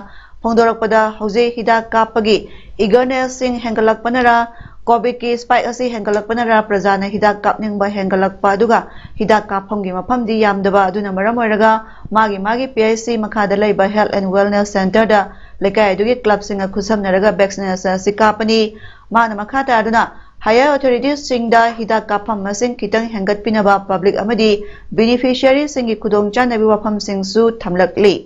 ꯐꯣꯡꯗꯣꯔꯛꯄꯗ, ꯍꯧꯖꯤꯛ ꯍꯤꯗꯥꯛ ꯀꯥꯞꯄꯒꯤ eagernessꯁꯤꯡ ꯍꯦꯟꯒꯠꯂꯛꯄꯅꯔ ꯀꯣꯚꯤꯗꯀꯤ ꯁ꯭ꯄꯥꯏꯛ ꯑꯁꯤ ꯍꯦꯟꯒꯠꯂꯛꯄꯅꯔ ꯄ꯭ꯔꯖꯥꯅ ꯍꯤꯗꯥꯛ ꯀꯥꯞꯅꯤꯡꯕ ꯍꯦꯟꯒꯠꯂꯛꯄ ꯑꯗꯨꯒ ꯍꯤꯗꯥꯛ ꯀꯥꯞꯐꯝꯒꯤ ꯃꯐꯝꯗꯤ ꯌꯥꯝꯗꯕ ꯑꯗꯨꯅ ꯃꯔꯝ ꯑꯣꯏꯔꯒ ꯃꯥꯒꯤ ꯃꯥꯒꯤ ꯄꯤ ꯑꯩꯆ ꯁꯤ ꯃꯈꯥꯗ ꯂꯩꯕ Health and Wellness Centreꯗ ꯂꯩꯀꯥꯏ ꯑꯗꯨꯒꯤ ꯀ꯭ꯂꯕꯁꯤꯡꯒ ꯈꯨꯠꯁꯝꯅꯔꯒ ꯚꯦꯛꯁꯤꯅꯦꯁꯟ ꯑꯁꯤ ꯀꯥꯞꯄꯅꯤ꯫ ꯃꯥꯅ ꯃꯈꯥ ꯇꯥꯗꯨꯅ higher authoritiesꯁꯤꯡꯗ ꯍꯤꯗꯥꯛ ꯀꯥꯞꯐꯝ ꯃꯁꯤꯡ ꯈꯤꯇꯪ ꯍꯦꯟꯒꯠꯄꯤꯅꯕ ꯄꯕ꯭ꯂꯤꯛ ꯑꯃꯗꯤ ꯕꯦꯅꯤꯐꯤꯁꯤꯌꯔꯤꯁꯤꯡꯒꯤ ꯈꯨꯗꯣꯡꯆꯥꯅꯕꯒꯤ ꯋꯥꯐꯝꯁꯤꯡꯁꯨ ꯊꯝꯂꯛꯂꯤ꯫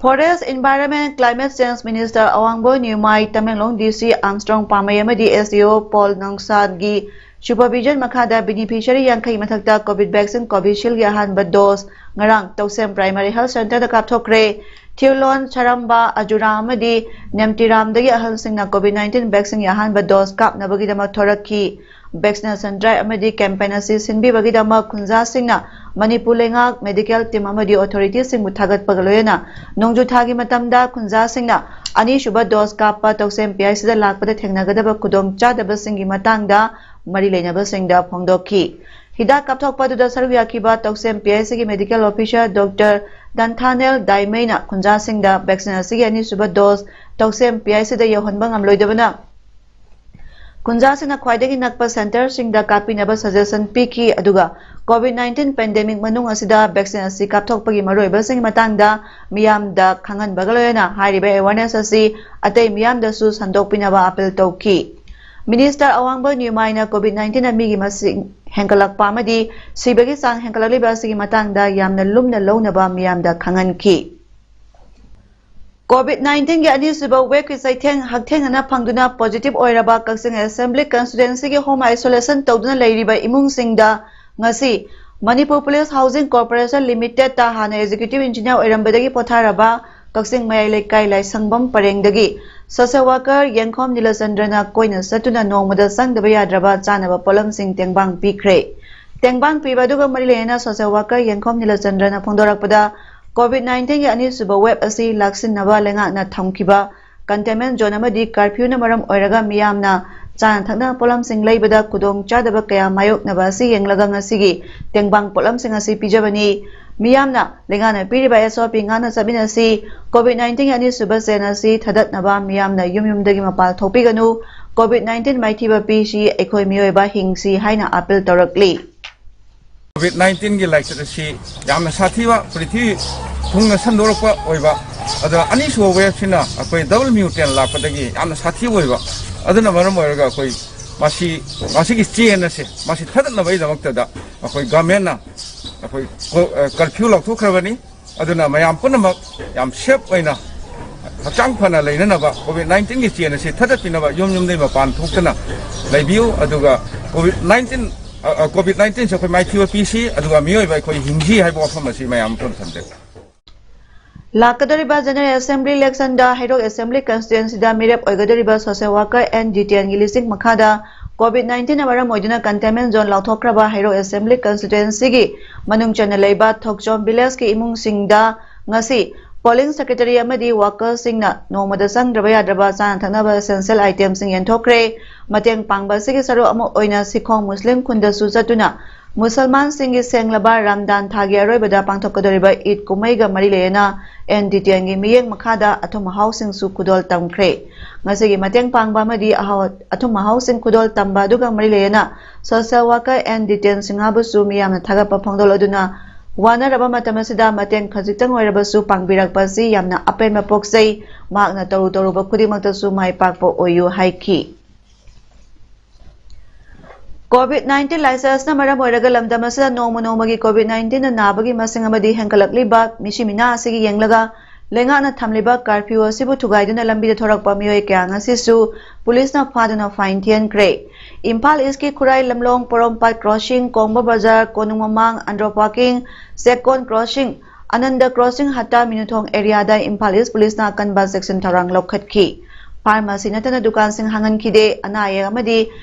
Forest Environment Climate Change Minister Awangbow Newmai, Tamenglong D C Armstrong Pame ꯑꯃꯗꯤ S D O ꯄꯣꯜ ꯅꯣꯡꯁꯥꯟꯒꯤ supervision ꯃꯈꯥꯗ ꯕꯦꯅꯤꯐꯤꯁꯤꯌꯔꯤ ꯌꯥꯡꯈꯩ ꯃꯊꯛꯇ ꯀꯣꯚꯤꯠ ꯚꯦꯛꯁꯤꯟ ꯀꯣꯚꯤꯁꯤꯜꯒꯤ ꯑꯍꯥꯟꯕ ꯗꯣꯁ ꯉꯔꯥꯡ ꯇꯧꯁꯦꯝ ꯄ꯭ꯔꯥꯏꯃꯥꯔꯤ ꯍꯦꯜꯊ ꯁꯦꯟꯇꯔꯗ ꯀꯥꯞꯊꯣꯛꯈ꯭ꯔꯦ꯫ ꯊꯤꯎꯂꯣꯟ, ꯁꯔꯝꯕꯥ, ꯑꯖꯨꯔꯥ ꯑꯃꯗꯤ ꯅꯦꯝꯇꯤꯔꯥꯝꯗꯒꯤ ꯑꯍꯜꯁꯤꯡꯅ ꯀꯣꯚꯤꯠ ꯅꯥꯏꯟꯇꯤꯟ ꯚꯦꯛꯁꯤꯟꯒꯤ ꯑꯍꯥꯟꯕ ꯗꯣꯁ ꯀꯥꯞꯅꯕꯒꯤꯗꯃꯛ ꯊꯣꯔꯛꯈꯤ꯫ ꯚꯦꯛꯁꯤꯅꯦꯁꯟ ꯗ꯭ꯔꯥꯏꯚ ꯑꯃꯗꯤ ꯀꯦꯝꯄꯦꯟ ꯑꯁꯤ ꯁꯤꯟꯕꯤꯕꯒꯤꯗꯃꯛ ꯈꯨꯟꯖꯥꯁꯤꯡꯅ ꯃꯅꯤꯄꯨꯔ ꯂꯩꯉꯥꯛ, ꯃꯦꯗꯤꯀꯦꯜ ꯇꯤꯝ ꯑꯃꯗꯤ ꯑꯣꯊꯣꯔꯤꯇꯤꯁꯤꯡꯕꯨ ꯊꯥꯒꯠꯄꯒ ꯂꯣꯏꯅꯅ ꯅꯣꯡꯖꯨ ꯊꯥꯒꯤ ꯃꯇꯝꯗ ꯈꯨꯟꯖꯥꯁꯤꯡꯅ ꯑꯅꯤꯁꯨꯕ ꯗꯣꯁ ꯀꯥꯞꯄ ꯇꯧꯁꯦꯝ P I Cꯗ ꯂꯥꯛꯄꯗ ꯊꯦꯡꯅꯒꯗꯕ ꯈꯨꯗꯣꯡꯆꯥꯗꯕꯁꯤꯡꯒꯤ ꯃꯇꯥꯡꯗ ꯃꯔꯤ ꯂꯩꯅꯕꯁꯤꯡꯗ ꯐꯣꯡꯗꯣꯛꯈꯤ꯫ ꯍꯤꯗꯥꯛ ꯀꯥꯞꯊꯣꯛꯄ ꯑꯗꯨꯗ ꯁꯔꯨꯛ ꯌꯥꯈꯤꯕ ꯇꯧꯁꯦꯝ P I Cꯒꯤ ꯃꯦꯗꯤꯀꯦꯜ ꯑꯣꯐꯤꯁꯥꯔ ꯗꯣꯛꯇꯔ ꯗꯟꯊꯥꯅꯦꯜ ꯗꯥꯏꯃꯩꯅ ꯈꯨꯟꯖꯥꯁꯤꯡꯗ ꯚꯦꯛꯁꯤꯟ ꯑꯁꯤꯒꯤ ꯑꯅꯤꯁꯨꯕ ꯗꯣꯁ ꯇꯧꯁꯦꯝ P I Cꯗ ꯌꯧꯍꯟꯕ ꯉꯝꯂꯣꯏꯗꯕꯅ ꯈꯨꯟꯖꯥꯁꯤꯡꯅ ꯈ꯭ꯋꯥꯏꯗꯒꯤ ꯅꯛꯄ ꯁꯦꯟꯇꯔꯁꯤꯡꯗ ꯀꯥꯞꯄꯤꯅꯕ ꯁꯖꯦꯁꯟ ꯄꯤꯈꯤ, ꯑꯗꯨꯒ ꯀꯣꯚꯤꯠ ꯅꯥꯏꯟꯇꯤꯟ ꯄꯦꯟꯗꯦꯃꯤꯛ ꯃꯅꯨꯡ ꯑꯁꯤꯗ ꯚꯦꯛꯁꯤꯟ ꯑꯁꯤ ꯀꯥꯞꯊꯣꯛꯄꯒꯤ ꯃꯔꯨꯑꯣꯏꯕꯁꯤꯡꯒꯤ ꯃꯇꯥꯡꯗ ꯃꯤꯌꯥꯝꯗ ꯈꯪꯍꯟꯕꯒ ꯂꯣꯏꯅꯅ ꯍꯥꯏꯔꯤꯕ ꯑꯦꯋꯥꯔꯅꯦꯁ ꯑꯁꯤ ꯑꯇꯩ ꯃꯤꯌꯥꯝꯗꯁꯨ ꯁꯟꯗꯣꯛꯄꯤꯅꯕ ꯑꯥꯄꯤꯜ ꯇꯧꯈꯤ꯫ ꯃꯤꯅꯤꯁꯇꯔ ꯑꯋꯥꯡꯕ ꯅ꯭ꯌꯨꯃꯥꯏꯅ ꯀꯣꯚꯤꯠ ꯅꯥꯏꯟꯇꯤꯟ ꯃꯤꯒꯤ ꯃꯁꯤꯡ ꯍꯦꯟꯒꯠꯂꯛꯄ ꯑꯃꯗꯤ ꯁꯤꯕꯒꯤ ꯆꯥꯡ ꯍꯦꯟꯒꯠꯂꯛꯂꯤꯕ ꯑꯁꯤꯒꯤ ꯃꯇꯥꯡꯗ ꯌꯥꯝꯅ ꯂꯨꯝꯅ ꯂꯧꯅꯕ ꯃꯤꯌꯥꯝꯗ ꯈꯪꯍꯟꯈꯤ꯫ ꯀꯣꯚꯤꯠ ꯅꯥꯏꯟꯇꯤꯟꯒꯤ ꯑꯅꯤꯁꯨꯕ ꯋꯦꯕꯀꯤ ꯆꯩꯊꯦꯡ ꯍꯛꯊꯦꯡꯅꯅ ꯐꯪꯗꯨꯅ ꯄꯣꯖꯤꯇꯤꯚ ꯑꯣꯏꯔꯕ ꯀꯛꯆꯤꯡ ꯑꯦꯁꯦꯝꯕ꯭ꯂꯤ ꯀꯟꯁꯇꯤꯇ꯭ꯋꯦꯟꯁꯤꯒꯤ ꯍꯣꯝ ꯑꯥꯏꯁꯣꯂꯦꯁꯟ ꯇꯧꯗꯨꯅ ꯂꯩꯔꯤꯕ ꯏꯃꯨꯡꯁꯤꯡꯗ ꯉꯁꯤ ꯃꯅꯤꯄꯨꯔ ꯄꯨꯂꯤꯁ ꯍꯥꯎꯁꯤꯡ ꯀꯣꯔꯄꯣꯔꯦꯁꯟ ꯂꯤꯃꯤꯇꯦꯗꯇ ꯍꯥꯟꯅ ꯑꯦꯛꯖꯤꯀ꯭ꯌꯨꯇꯤꯚ ꯏꯟꯖꯤꯅꯤꯌꯥꯔ ꯑꯣꯏꯔꯝꯕꯗꯒꯤ ꯄꯣꯊꯥꯔꯕ ꯀꯛꯆꯤꯡ ꯃꯌꯥꯏ ꯂꯩꯀꯥꯏ ꯂꯥꯏꯁꯪꯕꯝ ꯄꯔꯦꯡꯗꯒꯤ ꯁꯣꯁꯦꯜ ꯋꯥꯔꯀꯔ ꯌꯦꯡꯈꯣꯝ ꯅꯤꯂꯆꯟꯗ꯭ꯔꯅ ꯀꯣꯏꯅ ꯆꯠꯇꯨꯅ ꯅꯣꯡꯃꯗ ꯆꯪꯗꯕ ꯌꯥꯗ꯭ꯔꯕ ꯆꯥꯅꯕ ꯄꯣꯠꯂꯝꯁꯤꯡ ꯇꯦꯡꯕꯥꯡ ꯄꯤꯈ꯭ꯔꯦ꯫ ꯇꯦꯡꯕꯥꯡ ꯄꯤꯕ ꯑꯗꯨꯒ ꯃꯔꯤ ꯂꯩꯅꯅ ꯁꯣꯁꯦꯜ ꯋꯥꯔꯀꯔ ꯌꯦꯡꯈꯣꯝ ꯅꯤꯂꯆꯟꯗ꯭ꯔꯅ ꯐꯣꯡꯗꯣꯔꯛꯄꯗ, ꯀꯣꯚꯤꯠ ꯅꯥꯏꯟꯇꯤꯟꯒꯤ ꯑꯅꯤꯁꯨꯕ ꯋꯦꯕ ꯑꯁꯤ ꯂꯥꯛꯁꯤꯟꯅꯕ ꯂꯩꯉꯥꯛꯅ ꯊꯝꯈꯤꯕ ꯀꯟꯇꯦꯟꯃꯦꯟ ꯖꯣꯟ ꯑꯃꯗꯤ ꯀꯔꯐ꯭ꯌꯨꯅ ꯃꯔꯝ ꯑꯣꯏꯔꯒ ꯃꯤꯌꯥꯝꯅ ꯆꯥꯅ ꯊꯛꯅꯕ ꯄꯣꯠꯂꯝꯁꯤꯡ ꯂꯩꯕꯗ ꯈꯨꯗꯣꯡꯆꯥꯗꯕ ꯀꯌꯥ ꯃꯥꯌꯣꯛꯅꯕ ꯑꯁꯤ ꯌꯦꯡꯂꯒ ꯉꯁꯤꯒꯤ ꯇꯦꯡꯕꯥꯡ ꯄꯣꯠꯂꯝꯁꯤꯡ ꯑꯁꯤ ꯄꯤꯖꯕꯅꯤ꯫ ꯃꯤꯌꯥꯝꯅ ꯂꯩꯉꯥꯛꯅ ꯄꯤꯔꯤꯕ S O P ꯉꯥꯛꯅ ꯆꯠꯃꯤꯟꯅꯁꯤ꯫ COVID nineteen ꯑꯅꯤꯁꯨꯕ ꯆꯦꯟ ꯑꯁꯤ ꯊꯗꯠꯅꯕ ꯃꯤꯌꯥꯝꯅ ꯌꯨꯝ ꯌꯨꯝꯗꯒꯤ ꯃꯄꯥꯟ ꯊꯣꯛꯄꯤꯒꯅꯨ꯫ COVID nineteen ꯃꯥꯏꯊꯤꯕ ꯄꯤꯁꯤ꯫ ꯑꯩꯈꯣꯏ ꯃꯤꯑꯣꯏꯕ ꯍꯤꯡꯁꯤ ꯍꯥꯏꯅ ꯑꯥꯄꯤꯜ ꯇꯧꯔꯛꯂꯤ꯫ COVID nineteen ꯒꯤ ꯂꯥꯏꯆꯠ ꯑꯁꯤ ꯌꯥꯝꯅ ꯁꯥꯊꯤꯕ, ꯄ꯭ꯔꯤꯊꯤꯕꯤ ꯊꯨꯡꯅ ꯁꯟꯗꯣꯔꯛꯄ ꯑꯣꯏꯕ, ꯑꯗꯨꯒ ꯑꯅꯤꯁꯨꯕ ꯋꯦꯕꯁꯤꯅ ꯑꯩꯈꯣꯏ ꯗꯕꯜ ꯃ꯭ꯌꯨꯇꯦꯟ ꯂꯥꯛꯄꯗꯒꯤ ꯌꯥꯝꯅ ꯁꯥꯊꯤꯕ ꯑꯣꯏꯕ꯫ ꯑꯗꯨꯅ ꯃꯔꯝ ꯑꯣꯏꯔꯒ ꯑꯩꯈꯣꯏ ꯃꯁꯤ, ꯃꯁꯤꯒꯤ ꯆꯦꯟ ꯑꯁꯦ, ꯃꯁꯤ ꯊꯗꯠꯅꯕꯒꯤꯗꯃꯛꯇꯗ ꯑꯩꯈꯣꯏ ꯒꯚꯔꯟꯃꯦꯟꯠꯅ ꯑꯩꯈꯣꯏ ꯀꯔꯐ꯭ꯌꯨ ꯂꯥꯎꯊꯣꯛꯈ꯭ꯔꯕꯅꯤ꯫ ꯑꯗꯨꯅ ꯃꯌꯥꯝ ꯄꯨꯝꯅꯃꯛ ꯌꯥꯝ ꯁꯦꯐ ꯑꯣꯏꯅ, ꯍꯛꯆꯥꯡ ꯐꯅ ꯂꯩꯅꯅꯕ, COVID nineteen ꯒꯤ ꯆꯦꯟ ꯑꯁꯤ ꯊꯗꯠꯄꯤꯅꯕ ꯌꯨꯝ ꯌꯨꯝꯗꯒꯤ ꯃꯄꯥꯟ ꯊꯣꯛꯇꯅ ꯂꯩꯕꯤꯌꯨ꯫ ꯑꯗꯨꯒ COVID nineteen, ꯑ, ꯑ, COVID nineteen ꯁꯦ ꯑꯩꯈꯣꯏ ꯃꯥꯏꯊꯤꯕ ꯄꯤꯁꯤ, ꯑꯗꯨꯒ ꯃꯤꯑꯣꯏꯕ ꯑꯩꯈꯣꯏ ꯍꯤꯡꯁꯤ ꯍꯥꯏꯕ ꯋꯥꯐꯝ ꯑꯁꯤ ꯃꯌꯥꯝ ꯄꯨꯝꯅ ꯊꯝꯖꯒꯦ꯫ ꯂꯥꯛꯀꯗꯧꯔꯤꯕ General Assembly election ꯗ ꯍꯩꯔꯣꯛ Assembly Constituency ꯗ ꯃꯤꯔꯦꯞ ꯑꯣꯏꯒꯗꯧꯔꯤꯕ social worker N ꯖꯤꯇꯦꯟꯒꯤ ꯂꯤꯁꯤꯡ ꯃꯈꯥꯗ COVID nineteen ꯅ ꯃꯔꯝ ꯑꯣꯏꯗꯨꯅ containment zone ꯂꯥꯎꯊꯣꯛꯈ꯭ꯔꯕ ꯍꯩꯔꯣꯛ Assembly Constituency ꯒꯤ ꯃꯅꯨꯡ ꯆꯟꯅ ꯂꯩꯕ ꯊꯣꯛꯆꯣꯝ village ꯀꯤ ꯏꯃꯨꯡꯁꯤꯡꯗ ꯉꯁꯤ polling secretary ꯑꯃꯗꯤ worker ꯁꯤꯡꯅ ꯅꯣꯡꯃꯗ ꯆꯪꯗ꯭ꯔꯕ ꯌꯥꯗ꯭ꯔꯕ ꯆꯥꯅ ꯊꯛꯅꯕ essential item ꯁꯤꯡ ꯌꯦꯟꯊꯣꯛꯈ꯭ꯔꯦ꯫ ꯃꯇꯦꯡ ꯄꯥꯡꯕ ꯑꯁꯤꯒꯤ ꯁꯔꯨꯛ ꯑꯃ ꯑꯣꯏꯅ ꯁꯤꯈꯣꯡ ꯃꯨꯁꯂꯤꯝ ꯈꯨꯟꯗꯁꯨ ꯆꯠꯇꯨꯅ ꯃꯨꯁꯜꯃꯥꯟꯁꯤꯡꯒꯤ ꯁꯦꯡꯂꯕ ꯔꯥꯝꯗꯥꯟ ꯊꯥꯒꯤ ꯑꯔꯣꯏꯕꯗ ꯄꯥꯡꯊꯣꯛꯀꯗꯧꯔꯤꯕ ꯏꯗ ꯀꯨꯝꯍꯩꯒ ꯃꯔꯤ ꯂꯩꯅꯅ N D T N ꯒꯤ ꯃꯤꯠꯌꯦꯡ ꯃꯈꯥꯗ ꯑꯊꯨꯝ ꯑꯍꯥꯎꯁꯤꯡꯁꯨ ꯈꯨꯗꯣꯜ ꯇꯝꯈ꯭ꯔꯦ꯫ ꯉꯁꯤꯒꯤ ꯃꯇꯦꯡ ꯄꯥꯡꯕ ꯑꯃꯗꯤ ꯑꯍꯥꯎ-, ꯑꯊꯨꯝ ꯑꯍꯥꯎꯁꯤꯡ ꯈꯨꯗꯣꯜ ꯇꯝꯕ ꯑꯗꯨꯒ ꯃꯔꯤ ꯂꯩꯅꯅ social worker N D T N ꯁꯤꯡꯍꯥꯕꯨꯁꯨ ꯃꯤꯌꯥꯝꯅ ꯊꯥꯒꯠꯄ ꯐꯣꯡꯗꯣꯛꯂꯗꯨꯅ ꯋꯥꯅꯔꯕ ꯃꯇꯝ ꯑꯁꯤꯗ ꯃꯇꯦꯡ ꯈꯖꯤꯛꯇꯪ ꯑꯣꯏꯔꯕꯁꯨ ꯄꯥꯡꯕꯤꯔꯛꯄ ꯑꯁꯤ ꯌꯥꯝꯅ ꯑꯄꯦꯟꯕ ꯄꯣꯛꯆꯩ꯫ ꯃꯍꯥꯛꯅ ꯇꯧꯔꯨ ꯇꯧꯔꯨꯕ ꯈꯨꯗꯤꯡꯃꯛꯇꯁꯨ ꯃꯥꯏ ꯄꯥꯛꯄ ꯑꯣꯏꯌꯨ ꯍꯥꯏꯈꯤ꯫ COVID nineteen ꯂꯥꯏꯆꯠ ꯑꯁꯤꯅ ꯃꯔꯝ ꯑꯣꯏꯔꯒ ꯂꯝꯗꯝ ꯑꯁꯤꯗ ꯅꯣꯡꯃ ꯅꯣꯡꯃꯒꯤ COVID nineteen ꯅ ꯅꯥꯕꯒꯤ ꯃꯁꯤꯡ ꯑꯃꯗꯤ ꯍꯦꯟꯒꯠꯂꯛꯂꯤꯕ ꯃꯤꯁꯤ ꯃꯤꯅꯥ ꯑꯁꯤꯒꯤ ꯌꯦꯡꯂꯒ ꯂꯩꯉꯥꯛꯅ ꯊꯝꯂꯤꯕ curfew ꯑꯁꯤꯕꯨ ꯊꯨꯒꯥꯏꯗꯨꯅ ꯂꯝꯕꯤꯗ ꯊꯣꯔꯛꯄ ꯃꯤꯑꯣꯏ ꯀꯌꯥ ꯉꯁꯤꯁꯨ ꯄꯨꯂꯤꯁꯅ ꯐꯥꯗꯨꯅ fine ꯊꯤꯍꯟꯈ꯭ꯔꯦ꯫ ꯏꯝꯐꯥꯜ East ꯀꯤ ꯈꯨꯔꯥꯏ ꯂꯝꯂꯣꯡ, ꯄꯣꯔꯣꯝꯄꯥꯠ crossing, ꯀꯣꯡꯕ ꯕꯖꯥꯔ, ꯀꯣꯅꯨꯡ ꯃꯃꯥꯡ, ꯑꯟꯗ꯭ꯔꯣ parking, ꯆꯦꯛꯀꯣꯟ crossing, ꯑꯅꯟꯗ crossing, ꯍꯠꯇꯥ ꯃꯤꯅꯨꯊꯣꯡ area ꯗ ꯏꯝꯐꯥꯜ East ꯄꯨꯂꯤꯁꯅ ꯑꯀꯟꯕ ꯆꯦꯛꯁꯤꯟ ꯊꯧꯔꯥꯡ ꯂꯧꯈꯠꯈꯤ꯫ Pharmacy ꯅꯠꯇꯅ ꯗꯨꯀꯥꯟꯁꯤꯡ ꯍꯥꯡꯍꯟꯈꯤꯗꯦ꯫ ꯑꯅꯥ ꯑꯌꯦꯛ ꯑꯃꯗꯤ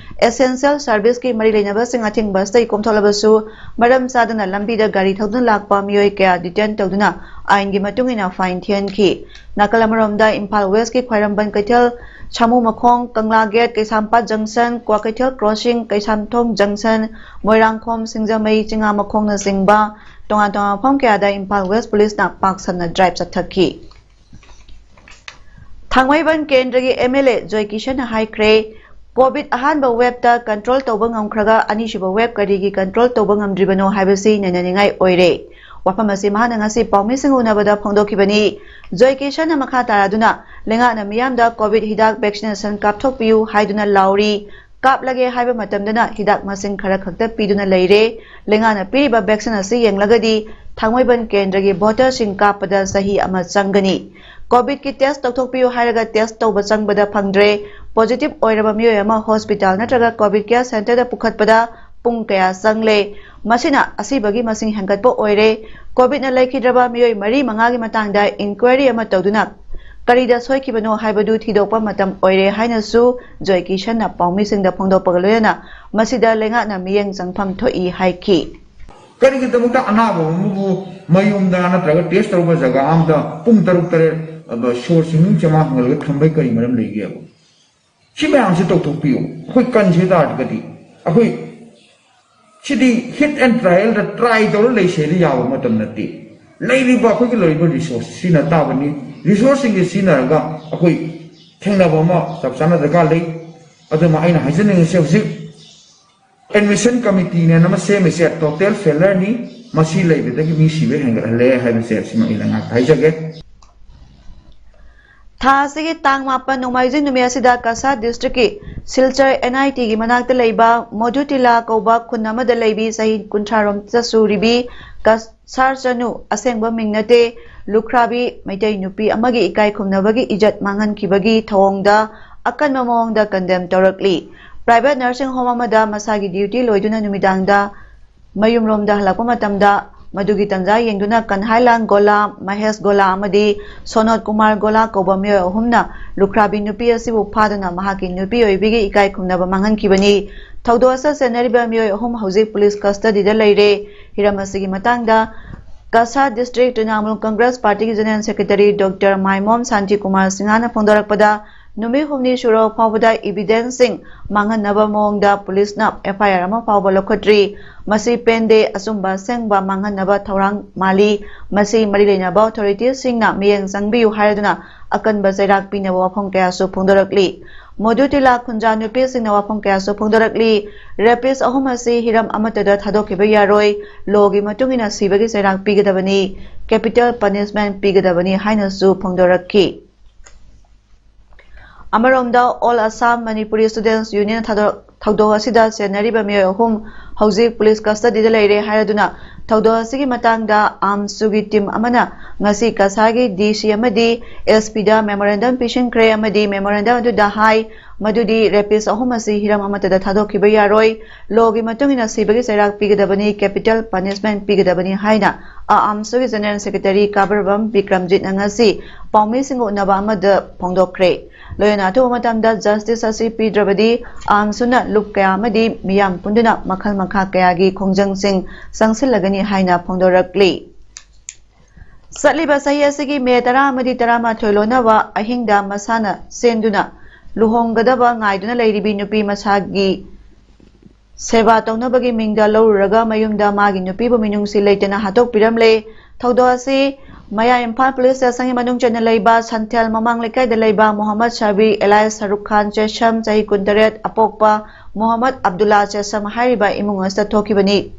essential service ꯀꯤ ꯃꯔꯤ ꯂꯩꯅꯕꯁꯤꯡ ꯑꯊꯤꯡꯕ ꯑꯁꯤꯗꯒꯤ ꯀꯣꯝꯊꯣꯛꯂꯕꯁꯨ ꯃꯔꯝ ꯆꯥꯗꯅ ꯂꯝꯕꯤꯗ ꯒꯥꯔꯤ ꯊꯧꯗꯨꯅ ꯂꯥꯛꯄ ꯃꯤꯑꯣꯏ ꯀꯌꯥ detain ꯇꯧꯗꯨꯅ ꯑꯥꯏꯟꯒꯤ ꯃꯇꯨꯡ ꯏꯟꯅ fine ꯊꯤꯍꯟꯈꯤ꯫ ꯅꯥꯀꯜ ꯑꯃꯔꯣꯝꯗ ꯏꯝꯐꯥꯜ West ꯀꯤ ꯈ꯭ꯋꯥꯏꯔꯝꯕꯟ ꯀꯩꯊꯦꯜ, ꯁꯥꯃꯨ ꯃꯈꯣꯡ, ꯀꯪꯂꯥ gate, ꯀꯩꯁꯥꯝꯄꯥꯠ junction, Kwakeithel crossing, Keishamthong junction, Moirangkhom, ꯁꯤꯡꯖꯃꯩ, ꯆꯤꯉꯥꯃꯈꯣꯡꯅꯆꯤꯡꯕ ꯇꯣꯉꯥꯟ ꯇꯣꯉꯥꯟꯕ ꯃꯐꯝ ꯀꯌꯥꯗ ꯏꯝꯐꯥꯜ ꯋꯦꯁ ꯄꯨꯂꯤꯁꯅ ꯄꯥꯛ ꯁꯟꯅ ꯗ꯭ꯔꯥꯏꯕ ꯆꯠꯊꯈꯤ꯫ ꯊꯥꯡꯃꯩꯕꯟ ꯀꯦꯟꯗ꯭ꯔꯒꯤ ꯑꯦꯝ ꯑꯦꯜ ꯑꯦ ꯖꯣꯏ ꯀꯤꯁꯟꯅ ꯍꯥꯏꯈ꯭ꯔꯦ, ꯀꯣꯚꯤꯗ ꯑꯍꯥꯟꯕ ꯋꯦꯕꯇ ꯀꯟꯇ꯭ꯔꯣꯜ ꯇꯧꯕ ꯉꯝꯈ꯭ꯔꯒ ꯑꯅꯤꯁꯨꯕ ꯋꯦꯕ ꯀꯔꯤꯒꯤ ꯀꯟꯇ꯭ꯔꯣꯜ ꯇꯧꯕ ꯉꯝꯗ꯭ꯔꯤꯕꯅꯣ ꯍꯥꯏꯕꯁꯤ ꯅꯩꯅꯅꯤꯡꯉꯥꯏ ꯑꯣꯏꯔꯦ꯫ ꯋꯥꯐꯝ ꯑꯁꯤ ꯃꯍꯥꯛꯅ ꯉꯁꯤ ꯄꯥꯎꯃꯤꯁꯤꯡ ꯎꯅꯕꯗ ꯐꯣꯡꯗꯣꯛꯈꯤꯕꯅꯤ꯫ ꯖꯣꯏ ꯀꯤꯁꯟꯅ ꯃꯈꯥ ꯇꯥꯔꯗꯨꯅ ꯂꯩꯉꯥꯛꯅ ꯃꯤꯌꯥꯝꯗ ꯀꯣꯚꯤꯗ ꯍꯤꯗꯥꯛ ꯚꯦꯛꯁꯤꯅꯦꯁꯟ ꯀꯥꯞꯊꯣꯛꯄꯤꯌꯨ ꯍꯥꯏꯗꯨꯅ ꯂꯥꯎꯔꯤ꯫ ꯀꯥꯞꯂꯒꯦ ꯍꯥꯏꯕ ꯃꯇꯝꯗꯅ ꯍꯤꯗꯥꯛ ꯃꯁꯤꯡ ꯈꯔ ꯈꯛꯇ ꯄꯤꯗꯨꯅ ꯂꯩꯔꯦ꯫ ꯂꯩꯉꯥꯛꯅ ꯄꯤꯔꯤꯕ ꯚꯦꯛꯁꯤꯟ ꯑꯁꯤ ꯌꯦꯡꯂꯒꯗꯤ ꯊꯥꯡꯃꯩꯕꯟ ꯀꯦꯟꯗ꯭ꯔꯒꯤ ꯚꯣꯇꯔꯁꯤꯡ ꯀꯥꯞꯄꯗ ꯆꯍꯤ ꯑꯃ ꯆꯪꯒꯅꯤ꯫ ꯀꯣꯚꯤꯗꯀꯤ ꯇꯦꯁ ꯇꯧꯊꯣꯛꯄꯤꯌꯨ ꯍꯥꯏꯔꯒ ꯇꯦꯁ ꯇꯧꯕ ꯆꯪꯕꯗ ꯐꯪꯗ꯭ꯔꯦ꯫ ꯄꯣꯖꯤꯇꯤꯚ ꯑꯣꯏꯔꯕ ꯃꯤꯑꯣꯏ ꯑꯃ ꯍꯣꯁꯄꯤꯇꯥꯜ ꯅꯠꯇ꯭ꯔꯒ ꯀꯣꯚꯤꯗ ꯀꯦꯌꯔ ꯁꯦꯟꯇꯔꯗ ꯄꯨꯈꯠꯄꯗ ꯄꯨꯡ ꯀꯌꯥ ꯆꯪꯂꯦ꯫ ꯃꯁꯤꯅ ꯑꯁꯤꯕꯒꯤ ꯃꯁꯤꯡ ꯍꯦꯟꯒꯠꯄ ꯑꯣꯏꯔꯦ꯫ ꯀꯣꯚꯤꯗꯅ ꯂꯩꯈꯤꯗ꯭ꯔꯕ ꯃꯤꯑꯣꯏ ꯃꯔꯤ ꯃꯉꯥꯒꯤ ꯃꯇꯥꯡꯗ ꯏꯟꯀ꯭ꯋꯥꯏꯔꯤ ꯑꯃ ꯇꯧꯗꯨꯅ ꯀꯔꯤꯗ ꯁꯣꯏꯈꯤꯕꯅꯣ ꯍꯥꯏꯕꯗꯨ ꯊꯤꯗꯣꯛꯄ ꯃꯇꯝ ꯑꯣꯏꯔꯦ ꯍꯥꯏꯅꯁꯨ ꯖꯣꯏ ꯀꯤꯁꯟꯅ ꯄꯥꯎꯃꯤꯁꯤꯡꯗ ꯐꯣꯡꯗꯣꯛꯄꯒ ꯂꯣꯏꯅꯅ ꯃꯁꯤꯗ ꯂꯩꯉꯥꯛꯅ ꯃꯤꯠꯌꯦꯡ ꯆꯪꯐꯝ ꯊꯣꯛꯏ ꯍꯥꯏꯈꯤ꯫ ꯀꯔꯤꯒꯤꯗꯃꯛꯇ ꯑꯅꯥꯕ ꯑꯃꯕꯨ ꯃꯌꯨꯝꯗ ꯅꯠꯇ꯭ꯔꯒ ꯇꯦꯁ ꯇꯧꯕ ꯖꯒꯥ ꯑꯃꯗ ꯄꯨꯡ ꯇꯔꯨꯛ ꯇꯔꯦꯠ, ꯑ, ꯁꯣꯔ ꯁꯤꯡꯅꯤꯡ ꯆꯃꯥ ꯍꯪꯍꯜꯂꯒ ꯊꯝꯕꯩ ꯀꯔꯤ ꯃꯔꯝ ꯂꯩꯒꯦꯕ? ꯁꯤ ꯃꯌꯥꯝꯁꯦ ꯇꯧꯊꯣꯛꯄꯤꯌꯨ꯫ ꯑꯩꯈꯣꯏ ꯀꯟꯁꯦ ꯇꯥꯔꯒꯗꯤ ꯑꯩꯈꯣꯏ ꯁꯤꯗꯤ hit and try the try ꯇꯧꯔ ꯂꯩꯁꯦꯅ ꯌꯥꯕ ꯃꯇꯝ ꯅꯠꯇꯦ꯫ ꯂꯩꯔꯤꯕ ꯑꯩꯈꯣꯏꯒꯤ ꯂꯩꯔꯤꯕ ꯔꯤꯁꯣꯔꯁ ꯁꯤꯖꯤꯟꯅ ꯇꯥꯕꯅꯤ꯫ ꯔꯤꯁꯣꯔꯁꯁꯤꯡꯁꯦ ꯁꯤꯖꯤꯟꯅꯔꯒ ꯑꯩꯈꯣꯏ ꯊꯦꯡꯅꯕ ꯑꯃ ꯆꯞ ꯆꯥꯅ ꯗꯔꯀꯥꯔ ꯂꯩ꯫ ꯑꯗꯨꯅ ꯑꯩꯅ ꯍꯥꯏꯖꯅꯤꯡꯉꯤꯁꯦ, ꯍꯧꯖꯤꯛ ꯑꯦꯗꯃꯤꯁꯟ ꯀꯃꯤꯇꯤꯅꯦꯅ ꯑꯃ ꯁꯦꯝꯃꯤꯁꯦ ꯇꯣꯇꯦꯜ ꯐꯦꯂꯔꯅꯤ꯫ ꯃꯁꯤ ꯂꯩꯕꯗꯒꯤ ꯃꯤ ꯁꯤꯕ ꯍꯦꯟꯒꯠꯍꯜꯂꯦ ꯍꯥꯏꯕꯁꯦ ꯁꯤꯃ ꯑꯩꯅ ꯉꯥꯛꯇ ꯍꯥꯏꯖꯒꯦ꯫ ꯊꯥ ꯑꯁꯤꯒꯤ ꯇꯥꯡ ꯃꯥꯄꯟ ꯅꯣꯡꯃꯥꯏꯖꯤꯡ ꯅꯨꯃꯤꯠ ꯑꯁꯤꯗ ꯀꯁꯥꯔ ꯗꯤꯁꯇ꯭ꯔꯤꯛꯀꯤ ꯁꯤꯜꯆꯔ ꯑꯦꯟ ꯑꯥꯏ ꯇꯤꯒꯤ ꯃꯅꯥꯛꯇ ꯂꯩꯕ ꯃꯣꯗꯨꯇꯤꯂꯥ ꯀꯧꯕ ꯈꯨꯟ ꯑꯃꯗ ꯂꯩꯕꯤ ꯆꯍꯤ ꯀꯨꯟꯊ꯭ꯔꯥ ꯔꯣꯝ ꯆꯠꯁꯨꯔꯤꯕꯤ ꯀꯁꯥꯔ ꯆꯅꯨ, ꯑꯁꯦꯡꯕ ꯃꯤꯡ ꯅꯠꯇꯦ, ꯂꯨꯈ꯭ꯔꯥꯕꯤ ꯃꯩꯇꯩ ꯅꯨꯄꯤ ꯑꯃꯒꯤ ꯏꯀꯥꯏ ꯈꯨꯝꯅꯕꯒꯤ ꯏꯖꯠ ꯃꯥꯡꯍꯟꯈꯤꯕꯒꯤ ꯊꯧꯑꯣꯡꯗ ꯑꯀꯟꯕ ꯃꯑꯣꯡꯗ ꯀꯟꯗꯦꯝ ꯇꯧꯔꯛꯂꯤ꯫ ꯄ꯭ꯔꯥꯏꯚꯦꯠ ꯅꯔꯁꯤꯡ ꯍꯣꯝ ꯑꯃꯗ ꯃꯁꯥꯒꯤ ꯗ꯭ꯌꯨꯇꯤ ꯂꯣꯏꯗꯨꯅ ꯅꯨꯃꯤꯗꯥꯡꯗ ꯃꯌꯨꯝꯂꯣꯝꯗ ꯍꯜꯂꯛꯄ ꯃꯇꯝꯗ ꯃꯗꯨꯒꯤ ꯇꯟꯖꯥ ꯌꯦꯡꯗꯨꯅ ꯀꯟꯍꯥꯏꯂꯥꯡ ꯒꯣꯂꯥ, ꯃꯍꯦꯁ ꯒꯣꯂꯥ ꯑꯃꯗꯤ ꯁꯣꯅꯣꯠ ꯀꯨꯃꯥꯔ ꯒꯣꯂꯥ ꯀꯧꯕ ꯃꯤꯑꯣꯏ ꯑꯍꯨꯝꯅ ꯂꯨꯈ꯭ꯔꯥꯕꯤ ꯅꯨꯄꯤ ꯑꯁꯤꯕꯨ ꯐꯥꯗꯨꯅ ꯃꯍꯥꯛꯀꯤ ꯅꯨꯄꯤ ꯑꯣꯏꯕꯤꯒꯤ ꯏꯀꯥꯏ ꯈꯨꯝꯅꯕ ꯃꯥꯡꯍꯟꯈꯤꯕꯅꯤ꯫ ꯊꯧꯗꯣꯛ ꯑꯁꯤꯗ ꯆꯦꯟꯅꯔꯤꯕ ꯃꯤꯑꯣꯏ ꯑꯍꯨꯝ ꯍꯧꯖꯤꯛ ꯄꯨꯂꯤꯁ ꯀꯁꯇꯗꯤꯗ ꯂꯩꯔꯦ꯫ ꯍꯤꯔꯝ ꯑꯁꯤꯒꯤ ꯃꯇꯥꯡꯗ ꯀꯁꯥꯔ ꯗꯤꯁꯇ꯭ꯔꯤꯛ ꯇ꯭ꯔꯤꯅꯥꯃꯨꯜ ꯀꯪꯒ꯭ꯔꯦꯁ ꯄꯥꯔꯇꯤꯒꯤ ꯖꯦꯅꯔꯦꯜ ꯁꯦꯀ꯭ꯔꯦꯇꯔꯤ ꯗꯣꯛꯇꯔ ꯃꯥꯏꯃꯣꯝ ꯁꯥꯟꯇꯤ ꯀꯨꯃꯥꯔ ꯁꯤꯡꯍꯅ ꯐꯣꯡꯗꯣꯔꯛꯄꯗ, ꯅꯨꯃꯤꯠ ꯍꯨꯝꯅꯤ ꯁꯨꯔꯕ ꯐꯥꯎꯕꯗ evidenceꯁꯤꯡ ꯃꯥꯡꯍꯟꯅꯕ ꯃꯑꯣꯡꯗ ꯄꯨꯂꯤꯁꯅ FIR ꯑꯃ ꯐꯥꯎꯕ ꯂꯧꯈꯠꯇ꯭ꯔꯤ꯫ ꯃꯁꯤ ꯄꯦꯟꯗꯦ, ꯑꯆꯨꯝꯕ ꯑꯁꯦꯡꯕ ꯃꯥꯡꯍꯟꯅꯕ ꯊꯧꯔꯥꯡ ꯃꯥꯜꯂꯤ꯫ ꯃꯁꯤ ꯃꯔꯤ ꯂꯩꯅꯕ authoritiesꯁꯤꯡꯅ ꯃꯤꯠꯌꯦꯡ ꯆꯪꯕꯤꯌꯨ ꯍꯥꯏꯔꯗꯨꯅ ꯑꯀꯟꯕ ꯆꯩꯔꯥꯛ ꯄꯤꯅꯕ ꯋꯥꯐꯝ ꯀꯌꯥꯁꯨ ꯐꯣꯡꯗꯣꯔꯛꯂꯤ꯫ ꯃꯣꯗꯨꯇꯤꯂꯥ ꯈꯨꯟꯖꯥ ꯅꯨꯄꯤꯁꯤꯡꯅ ꯋꯥꯐꯝ ꯀꯌꯥꯁꯨ ꯐꯣꯡꯗꯣꯔꯛꯂꯤ꯫ Rapist ꯑꯍꯨꯝ ꯑꯁꯤ ꯍꯤꯔꯝ ꯑꯃꯠꯇꯗ ꯊꯥꯗꯣꯛꯈꯤꯕ ꯌꯥꯔꯣꯏ꯫ Lawꯒꯤ ꯃꯇꯨꯡ ꯏꯟꯅ ꯁꯤꯕꯒꯤ ꯆꯩꯔꯥꯛ ꯄꯤꯒꯗꯕꯅꯤ, capital punishment ꯄꯤꯒꯗꯕꯅꯤ ꯍꯥꯏꯅꯁꯨ ꯐꯣꯡꯗꯣꯔꯛꯈꯤ꯫ ꯑꯃꯔꯣꯝꯗ, All Assam Manipuri Students Union ꯊꯥꯗꯣꯛ-, ꯊꯧꯗꯣꯛ ꯑꯁꯤꯗ ꯆꯦꯟꯅꯔꯤꯕ ꯃꯤꯑꯣꯏ ꯑꯍꯨꯝ ꯍꯧꯖꯤꯛ ꯄꯨꯂꯤꯁ custodyꯗ ꯂꯩꯔꯦ ꯍꯥꯏꯔꯗꯨꯅ ꯊꯧꯗꯣꯛ ꯑꯁꯤꯒꯤ ꯃꯇꯥꯡꯗ AAMSUꯒꯤ team ꯑꯃꯅ ꯉꯁꯤ ꯀꯁꯥꯔꯒꯤ DC ꯑꯃꯗꯤ SPꯗ memorandum ꯄꯤꯁꯤꯟꯈ꯭ꯔꯦ ꯑꯃꯗꯤ memorandum ꯑꯗꯨꯗ ꯍꯥꯏ ꯃꯗꯨꯗꯤ rapist ꯑꯍꯨꯝ ꯑꯁꯤ ꯍꯤꯔꯝ ꯑꯃꯠꯇꯗ ꯊꯥꯗꯣꯛꯈꯤꯕ ꯌꯥꯔꯣꯏ꯫ Lawꯒꯤ ꯃꯇꯨꯡ ꯏꯟꯅ ꯁꯤꯕꯒꯤ ꯆꯩꯔꯥꯛ ꯄꯤꯒꯗꯕꯅꯤ, capital punishment ꯄꯤꯒꯗꯕꯅꯤ ꯍꯥꯏꯅ AAMSUꯒꯤ General Secretary ꯀꯥꯕꯔꯕꯝ ꯕꯤꯀ꯭ꯔꯝꯖꯤꯠꯅ ꯉꯁꯤ ꯄꯥꯎꯃꯤꯁꯤꯡꯒ ꯎꯅꯕ ꯑꯃꯗ ꯐꯣꯡꯗꯣꯛꯈ꯭ꯔꯦ꯫ ꯂꯣꯏꯅꯅ ꯑꯊꯨꯕ ꯃꯇꯝꯗ justice ꯑꯁꯤ ꯄꯤꯗ꯭ꯔꯕꯗꯤ AAMSUꯅ ꯂꯨꯞ ꯀꯌꯥ ꯑꯃꯗꯤ ꯃꯤꯌꯥꯝ ꯄꯨꯟꯗꯨꯅ ꯃꯈꯜ ꯃꯈꯥ ꯀꯌꯥꯒꯤ ꯈꯣꯡꯖꯪꯁꯤꯡ ꯆꯪꯁꯤꯜꯂꯒꯅꯤ ꯍꯥꯏꯅ ꯐꯣꯡꯗꯣꯔꯛꯂꯤ꯫ ꯆꯠꯂꯤꯕ ꯆꯍꯤ ꯑꯁꯤꯒꯤ ꯃꯦ ꯇꯔꯥ ꯑꯃꯗꯤ ꯇꯔꯥꯃꯥꯊꯣꯏ ꯂꯣꯟꯅꯕ ꯑꯍꯤꯡꯗ ꯃꯁꯥꯅ ꯆꯦꯟꯗꯨꯅ ꯂꯨꯍꯣꯡꯒꯗꯕ ꯉꯥꯏꯗꯨꯅ ꯂꯩꯔꯤꯕꯤ ꯅꯨꯄꯤ ꯃꯁꯥꯒꯤ ꯁꯦꯕꯥ ꯇꯧꯅꯕꯒꯤ ꯃꯤꯡꯗ ꯂꯧꯔꯨꯔꯒ ꯃꯌꯨꯝꯗ ꯃꯥꯒꯤ ꯅꯨꯄꯤꯕꯨ ꯃꯤꯅꯨꯡꯁꯤ ꯂꯩꯇꯅ ꯍꯥꯠꯇꯣꯛꯄꯤꯔꯝꯂꯦ꯫ ꯊꯧꯗꯣꯛ ꯑꯁꯤ ꯃꯌꯥ ꯏꯝꯐꯥꯜ ꯄꯨꯂꯤꯁ ꯁ꯭ꯇꯦꯁꯟꯒꯤ ꯃꯅꯨꯡ ꯆꯟꯅ ꯂꯩꯕ ꯁꯟꯊꯦꯜ ꯃꯃꯥꯡ ꯂꯩꯀꯥꯏꯗ ꯂꯩꯕ ꯃꯣꯍꯝꯃꯗ ꯁꯥꯕꯤꯔ alias ꯁꯔꯨꯛ ꯈꯥꯟ ꯆꯦꯁꯝ, ꯆꯍꯤ ꯀꯨꯟꯇꯔꯦꯠ, ꯑꯄꯣꯛꯄ ꯃꯣꯍꯝꯃꯗ ꯑꯕꯗꯨꯜꯂꯥ ꯆꯦꯁꯝ ꯍꯥꯏꯔꯤꯕ ꯏꯃꯨꯡ ꯑꯁꯤꯗ ꯊꯣꯛꯈꯤꯕꯅꯤ꯫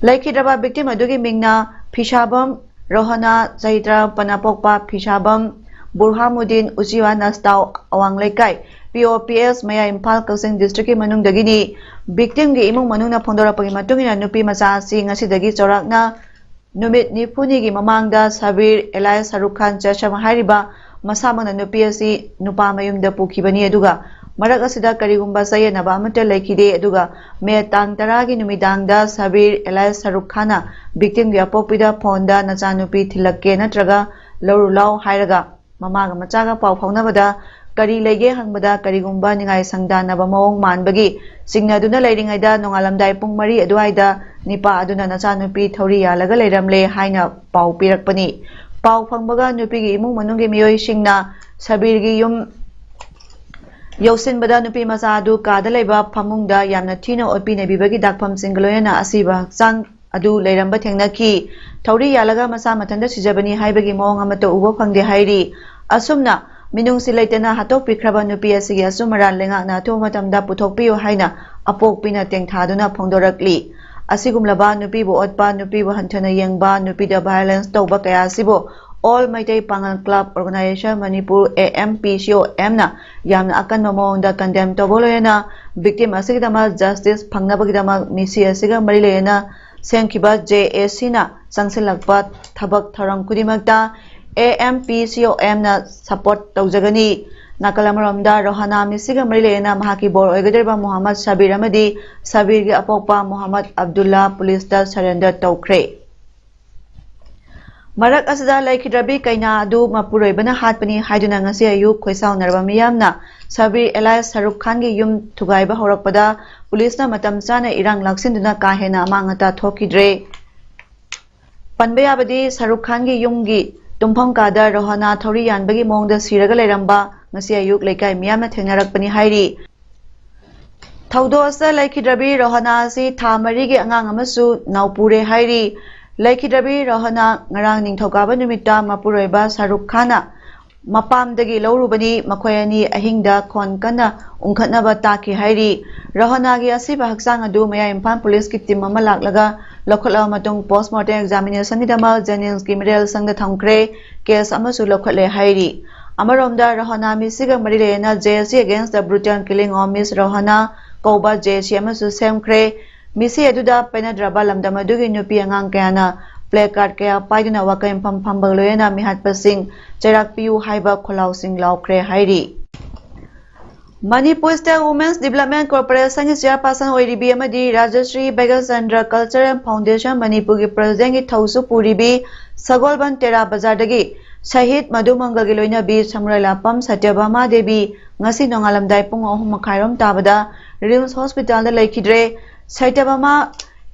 ꯂꯩꯈꯤꯗ꯭ꯔꯕ victim ꯑꯗꯨꯒꯤ ꯃꯤꯡꯅ ꯐꯤꯁꯥꯕꯝ ꯔꯣꯍꯅꯥ, ꯆꯍꯤ ꯇꯔꯥꯃꯥꯄꯟ, ꯑꯄꯣꯛꯄ ꯐꯤꯁꯥꯕꯝ ꯕꯨꯔꯍꯥꯃꯨꯗꯤꯟ, ꯎꯆꯤꯋꯥ ꯅꯁꯇꯥꯎ, ꯑꯋꯥꯡ ꯂꯩꯀꯥꯏ, P O P S, ꯃꯌꯥ ꯏꯝꯐꯥꯜ ꯀꯛꯆꯤꯡ districtꯀꯤ ꯃꯅꯨꯡꯗꯒꯤꯅꯤ꯫ Victimꯒꯤ ꯏꯃꯨꯡ ꯃꯅꯨꯡꯅ ꯐꯣꯡꯗꯣꯔꯛꯄꯒꯤ ꯃꯇꯨꯡ ꯏꯟꯅ ꯅꯨꯄꯤ ꯃꯆꯥ ꯑꯁꯤ ꯉꯁꯤꯗꯒꯤ ꯆꯥꯎꯔꯥꯛꯅ ꯅꯨꯃꯤꯠ ꯅꯤꯐꯨꯅꯤꯒꯤ ꯃꯃꯥꯡꯗ ꯁꯥꯕꯤꯔ alias ꯁꯔꯨꯛ ꯈꯥꯟ ꯆꯦꯁꯝ ꯍꯥꯏꯔꯤꯕ ꯃꯁꯥꯃꯛꯅ ꯅꯨꯄꯤ ꯑꯁꯤ ꯅꯨꯄꯥ ꯃꯌꯨꯝꯗ ꯄꯨꯈꯤꯕꯅꯤ, ꯑꯗꯨꯒ ꯃꯔꯛ ꯑꯁꯤꯗ ꯀꯔꯤꯒꯨꯝꯕ ꯆꯌꯦꯠꯅꯕ ꯑꯃꯠꯇ ꯂꯩꯈꯤꯗꯦ꯫ ꯑꯗꯨꯒ ꯃꯦ ꯇꯥꯡ ꯇꯔꯥꯒꯤ ꯅꯨꯃꯤꯗꯥꯡꯗ ꯁꯥꯕꯤꯔ alias ꯁꯔꯨꯛ ꯈꯥꯟꯅ victimꯒꯤ ꯑꯄꯣꯛꯄꯤꯗ phoneꯗ "ꯅꯆꯥꯅꯨꯄꯤ ꯊꯤꯜꯂꯛꯀꯦ ꯅꯠꯇ꯭ꯔꯒ ꯂꯧꯔꯨ ꯂꯥꯎ" ꯍꯥꯏꯔꯒ ꯃꯃꯥꯒ ꯃꯆꯥꯒ ꯄꯥꯎ ꯐꯥꯎꯅꯕꯗ ꯀꯔꯤ ꯂꯩꯒꯦ ꯍꯪꯕꯗ ꯀꯔꯤꯒꯨꯝꯕ ꯅꯤꯡꯉꯥꯏ ꯁꯪꯗꯥꯟꯅꯕ ꯃꯑꯣꯡ ꯃꯥꯟꯕꯒꯤ ꯆꯤꯡꯅꯗꯨꯅ ꯂꯩꯔꯤꯉꯩꯗ ꯅꯣꯡꯉꯥꯜꯂꯝꯗꯥꯏ ꯄꯨꯡ ꯃꯔꯤ ꯑꯗꯨꯋꯥꯏꯗ ꯅꯤꯄꯥ ꯑꯗꯨꯅ ꯅꯆꯥꯅꯨꯄꯤ ꯊꯧꯔꯤ ꯌꯥꯜꯂꯒ ꯂꯩꯔꯝꯂꯦ ꯍꯥꯏꯅ ꯄꯥꯎ ꯄꯤꯔꯛꯄꯅꯤ꯫ ꯄꯥꯎ ꯐꯪꯕꯒ ꯅꯨꯄꯤꯒꯤ ꯏꯃꯨꯡ ꯃꯅꯨꯡꯒꯤ ꯃꯤꯑꯣꯏꯁꯤꯡꯅ ꯁꯕꯤꯔꯒꯤ ꯌꯨꯝ ꯌꯧꯁꯤꯟꯕꯗ ꯅꯨꯄꯤ ꯃꯆꯥ ꯑꯗꯨ ꯀꯥꯗ ꯂꯩꯕ ꯐꯃꯨꯡꯗ ꯌꯥꯝꯅ ꯊꯤꯅ ꯑꯣꯠꯄꯤ ꯅꯩꯕꯤꯕꯒꯤ ꯗꯥꯛꯐꯝꯁꯤꯡꯒ ꯂꯣꯏꯅꯅ ꯑꯁꯤꯕ ꯍꯛꯆꯥꯡ ꯑꯗꯨ ꯂꯩꯔꯝꯕ ꯊꯦꯡꯅꯈꯤ꯫ ꯊꯧꯔꯤ ꯌꯥꯜꯂꯒ ꯃꯁꯥ ꯃꯊꯟꯇ ꯁꯤꯖꯕꯅꯤ ꯍꯥꯏꯕꯒꯤ ꯃꯑꯣꯡ ꯑꯃꯠꯇ ꯎꯕ ꯐꯪꯗꯦ ꯍꯥꯏꯔꯤ꯫ ꯑꯁꯨꯝꯅ ꯃꯤꯅꯨꯡꯁꯤ ꯂꯩꯇꯅ ꯍꯥꯠꯇꯣꯛꯄꯤꯈ꯭ꯔꯕ ꯅꯨꯄꯤ ꯑꯁꯤꯒꯤ ꯑꯆꯨꯝ ꯑꯔꯥꯟ ꯂꯩꯉꯥꯛꯅ ꯑꯊꯨꯕ ꯃꯇꯝꯗ ꯄꯨꯊꯣꯛꯄꯤꯌꯨ ꯍꯥꯏꯅ ꯑꯄꯣꯛꯄꯤꯅ ꯇꯦꯡꯊꯥꯗꯨꯅ ꯐꯣꯡꯗꯣꯔꯛꯂꯤ꯫ ꯑꯁꯤꯒꯨꯝꯂꯕ ꯅꯨꯄꯤꯕꯨ ꯑꯣꯠꯄ, ꯅꯨꯄꯤꯕꯨ ꯍꯟꯊꯅ ꯌꯦꯡꯕ, ꯅꯨꯄꯤꯗ violence ꯇꯧꯕ ꯀꯌꯥ ꯑꯁꯤꯕꯨ All Meitei Pangal Club Organisation Manipur, A M P C O M ꯅ ꯌꯥꯝꯅ ꯑꯀꯟꯕ ꯃꯑꯣꯡꯗ condemn ꯇꯧꯕ ꯂꯣꯏꯅꯅ victim ꯑꯁꯤꯒꯤꯗꯃꯛ justice ꯐꯪꯅꯕꯒꯤꯗꯃꯛ ꯃꯤꯁꯤ ꯑꯁꯤꯒ ꯃꯔꯤ ꯂꯩꯅꯅ ꯁꯦꯝꯈꯤꯕ J A C ꯅ ꯆꯪꯁꯤꯜꯂꯛꯄ ꯊꯕꯛ ꯊꯧꯔꯝ ꯈꯨꯗꯤꯡꯃꯛꯇ A M P C O M ꯅ support ꯇꯧꯖꯒꯅꯤ꯫ ꯅꯥꯀꯜ ꯑꯃꯔꯣꯝꯗ ꯔꯣꯍꯥꯅꯥ ꯃꯤꯁꯤꯒ ꯃꯔꯤ ꯂꯩꯅꯅ ꯃꯍꯥꯛꯀꯤ ꯕꯣꯔ ꯑꯣꯏꯒꯗꯧꯔꯤꯕ ꯃꯨꯍꯝꯃꯗ ꯁꯕꯤꯔ ꯑꯃꯗꯤ ꯁꯕꯤꯔꯒꯤ ꯑꯄꯣꯛꯄ ꯃꯨꯍꯝꯃꯗ ꯑꯕꯗꯨꯜꯂꯥ ꯄꯨꯂꯤꯁꯇ surrender ꯇꯧꯈ꯭ꯔꯦ꯫ ꯃꯔꯛ ꯑꯁꯤꯗ ꯂꯩꯈꯤꯗ꯭ꯔꯕꯤ ꯀꯩꯅꯥ ꯑꯗꯨ ꯃꯄꯨꯔꯣꯏꯕꯅ ꯍꯥꯠꯄꯅꯤ ꯍꯥꯏꯗꯨꯅ ꯉꯁꯤ ꯑꯌꯨꯛ ꯈꯣꯏꯁꯥꯎꯅꯔꯕ ꯃꯤꯌꯥꯝꯅ ꯁꯕꯤꯔ alias ꯁꯔꯨꯛ ꯈꯥꯟꯒꯤ ꯌꯨꯝ ꯊꯨꯒꯥꯏꯕ ꯍꯧꯔꯛꯄꯗ ꯄꯨꯂꯤꯁꯅ ꯃꯇꯝ ꯆꯥꯅ ꯏꯔꯥꯡ ꯂꯥꯛꯁꯤꯟꯗꯨꯅ ꯀꯥ ꯍꯦꯟꯅ ꯑꯃꯥꯡ ꯑꯇꯥ ꯊꯣꯛꯈꯤꯗ꯭ꯔꯦ꯫ ꯄꯟꯕ ꯌꯥꯕꯗꯤ ꯁꯔꯨꯛ ꯈꯥꯟꯒꯤ ꯌꯨꯝꯒꯤ ꯇꯨꯝꯐꯝ ꯀꯥꯗ ꯔꯣꯍꯅꯥ ꯊꯧꯔꯤ ꯌꯥꯟꯕꯒꯤ ꯃꯑꯣꯡꯗ ꯁꯤꯔꯒ ꯂꯩꯔꯝꯕ ꯉꯁꯤ ꯑꯌꯨꯛ ꯂꯩꯀꯥꯏ ꯃꯤꯌꯥꯝꯅ ꯊꯦꯡꯅꯔꯛꯄꯅꯤ ꯍꯥꯏꯔꯤ꯫ ꯊꯧꯗꯣꯛ ꯑꯁꯤꯗ ꯂꯩꯈꯤꯗ꯭ꯔꯕꯤ ꯔꯣꯍꯅꯥ ꯑꯁꯤ ꯊꯥ ꯃꯔꯤꯒꯤ ꯑꯉꯥꯡ ꯑꯃꯁꯨ ꯅꯥꯎꯄꯨꯔꯦ ꯍꯥꯏꯔꯤ꯫ ꯂꯩꯈꯤꯗ꯭ꯔꯕꯤ ꯔꯣꯍꯅꯥ ꯉꯔꯥꯡ ꯅꯤꯡꯊꯧꯀꯥꯕ ꯅꯨꯃꯤꯠꯇ ꯃꯄꯨꯔꯣꯏꯕ ꯁꯔꯨꯛ ꯈꯥꯟꯅ ꯃꯄꯥꯝꯗꯒꯤ ꯂꯧꯔꯨꯕꯅꯤ꯫ ꯃꯈꯣꯏ ꯑꯅꯤ ꯑꯍꯤꯡꯗ ꯈꯣꯟ ꯀꯟꯅ ꯎꯪꯈꯠꯅꯕ ꯇꯥꯈꯤ ꯍꯥꯏꯔꯤ꯫ ꯔꯣꯍꯅꯥꯒꯤ ꯑꯁꯤꯕ ꯍꯛꯆꯥꯡ ꯑꯗꯨ ꯃꯌꯥꯏ ꯏꯝꯐꯥꯜ ꯄꯨꯂꯤꯁꯀꯤ team ꯑꯃ ꯂꯥꯛꯂꯒ ꯂꯧꯈꯠꯂꯕ ꯃꯇꯨꯡ post mortem examination ꯒꯤꯗꯃꯛ JNIMS ꯀꯤ ꯃꯤꯔꯦꯜ ꯁꯪꯗ ꯊꯝꯈ꯭ꯔꯦ꯫ Case ꯑꯃꯁꯨ ꯂꯧꯈꯠꯂꯦ ꯍꯥꯏꯔꯤ꯫ ꯑꯃꯔꯣꯝꯗ ꯔꯣꯍꯅꯥ ꯃꯤꯁꯤꯒ ꯃꯔꯤ ꯂꯩꯅꯅ J A C Against the Brutal Killing of Miss Rohana ꯀꯧꯕ J A C ꯑꯃꯁꯨ ꯁꯦꯝꯈ꯭ꯔꯦ꯫ ꯃꯤꯁꯤ ꯑꯗꯨꯗ ꯄꯦꯟꯅꯗ꯭ꯔꯕ ꯂꯝꯗꯝ ꯑꯗꯨꯒꯤ ꯅꯨꯄꯤ ꯑꯉꯥꯡ ꯀꯌꯥꯅ placard ꯀꯌꯥ ꯄꯥꯏꯗꯨꯅ ꯋꯥꯀꯩ ꯃꯐꯝ ꯐꯝꯕꯒ ꯂꯣꯏꯅꯅ ꯃꯤꯍꯥꯠꯄꯁꯤꯡ ꯆꯩꯔꯥꯛ ꯄꯤꯌꯨ ꯍꯥꯏꯕ ꯈꯣꯜꯂꯥꯎꯁꯤꯡ ꯂꯥꯎꯈ꯭ꯔꯦ ꯍꯥꯏꯔꯤ꯫ Manipur State Women's Development Corporation ꯒꯤ chairperson ꯑꯣꯏꯔꯤꯕꯤ ꯑꯃꯗꯤ Rajashri Bhagya Chandra Cultural Foundation Manipur ꯒꯤ president ꯀꯤ ꯊꯧꯁꯨ ꯄꯨꯔꯤꯕꯤ ꯁꯒꯣꯜꯕꯟ ꯇꯦꯔꯥ ꯕꯖꯥꯔꯗꯒꯤ ꯁꯍꯤꯗ ꯃꯙꯨ ꯃꯪꯒꯜꯒꯤ ꯂꯣꯏꯅꯕꯤ ꯁꯃꯨꯔꯥꯏ ꯂꯥꯄꯝ ꯁꯇ꯭ꯌꯚꯥꯃꯥ ꯗꯦꯕꯤ ꯉꯁꯤ ꯅꯣꯡꯉꯥꯜꯂꯝꯗꯥꯏ ꯄꯨꯡ ꯑꯍꯨꯝ ꯃꯈꯥꯏꯔꯣꯝ ꯇꯥꯕꯗ RIMS hospital ꯗ ꯂꯩꯈꯤꯗ꯭ꯔꯦ꯫ ꯁꯇ꯭ꯌꯚꯥꯃꯥ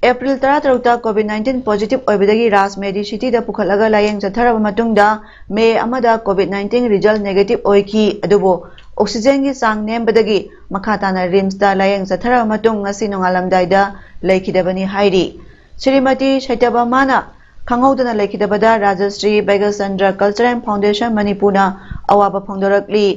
April ꯇꯔꯥꯇꯔꯨꯛꯇ COVID nineteen positive ꯑꯣꯏꯕꯗꯒꯤ ꯔꯥꯖ ꯃꯦꯗꯤ ꯁꯤꯇꯤꯗ ꯄꯨꯈꯠꯂꯒ ꯂꯥꯌꯦꯡ ꯆꯠꯊꯔꯕ ꯃꯇꯨꯡꯗ May ꯑꯃꯗ COVID nineteen result negative ꯑꯣꯏꯈꯤ꯫ ꯑꯗꯨꯕꯨ ꯑꯣꯛꯁꯤꯖꯦꯟꯒꯤ ꯆꯥꯡ ꯅꯦꯝꯕꯗꯒꯤ ꯃꯈꯥ ꯇꯥꯅ ꯔꯤꯝꯁꯇ ꯂꯥꯌꯦꯡ ꯆꯠꯊꯔꯕ ꯃꯇꯨꯡ ꯉꯁꯤ ꯅꯣꯡꯉꯥꯜꯂꯝꯗꯥꯏꯗ ꯂꯩꯈꯤꯗꯕꯅꯤ ꯍꯥꯏꯔꯤ꯫ ꯁ꯭ꯔꯤꯃꯇꯤ ꯁꯩꯇꯕꯃꯥꯅ ꯈꯪꯍꯧꯗꯅ ꯂꯩꯈꯤꯗꯕꯗ ꯔꯥꯖꯁ꯭ꯔꯤ ꯕꯩꯒꯆꯟꯗ꯭ꯔ ꯀꯜꯆꯔꯦꯜ ꯐꯥꯎꯟꯗꯦꯁꯟ ꯃꯅꯤꯄꯨꯔꯅ ꯑꯋꯥꯕ ꯐꯣꯡꯗꯣꯔꯛꯂꯤ꯫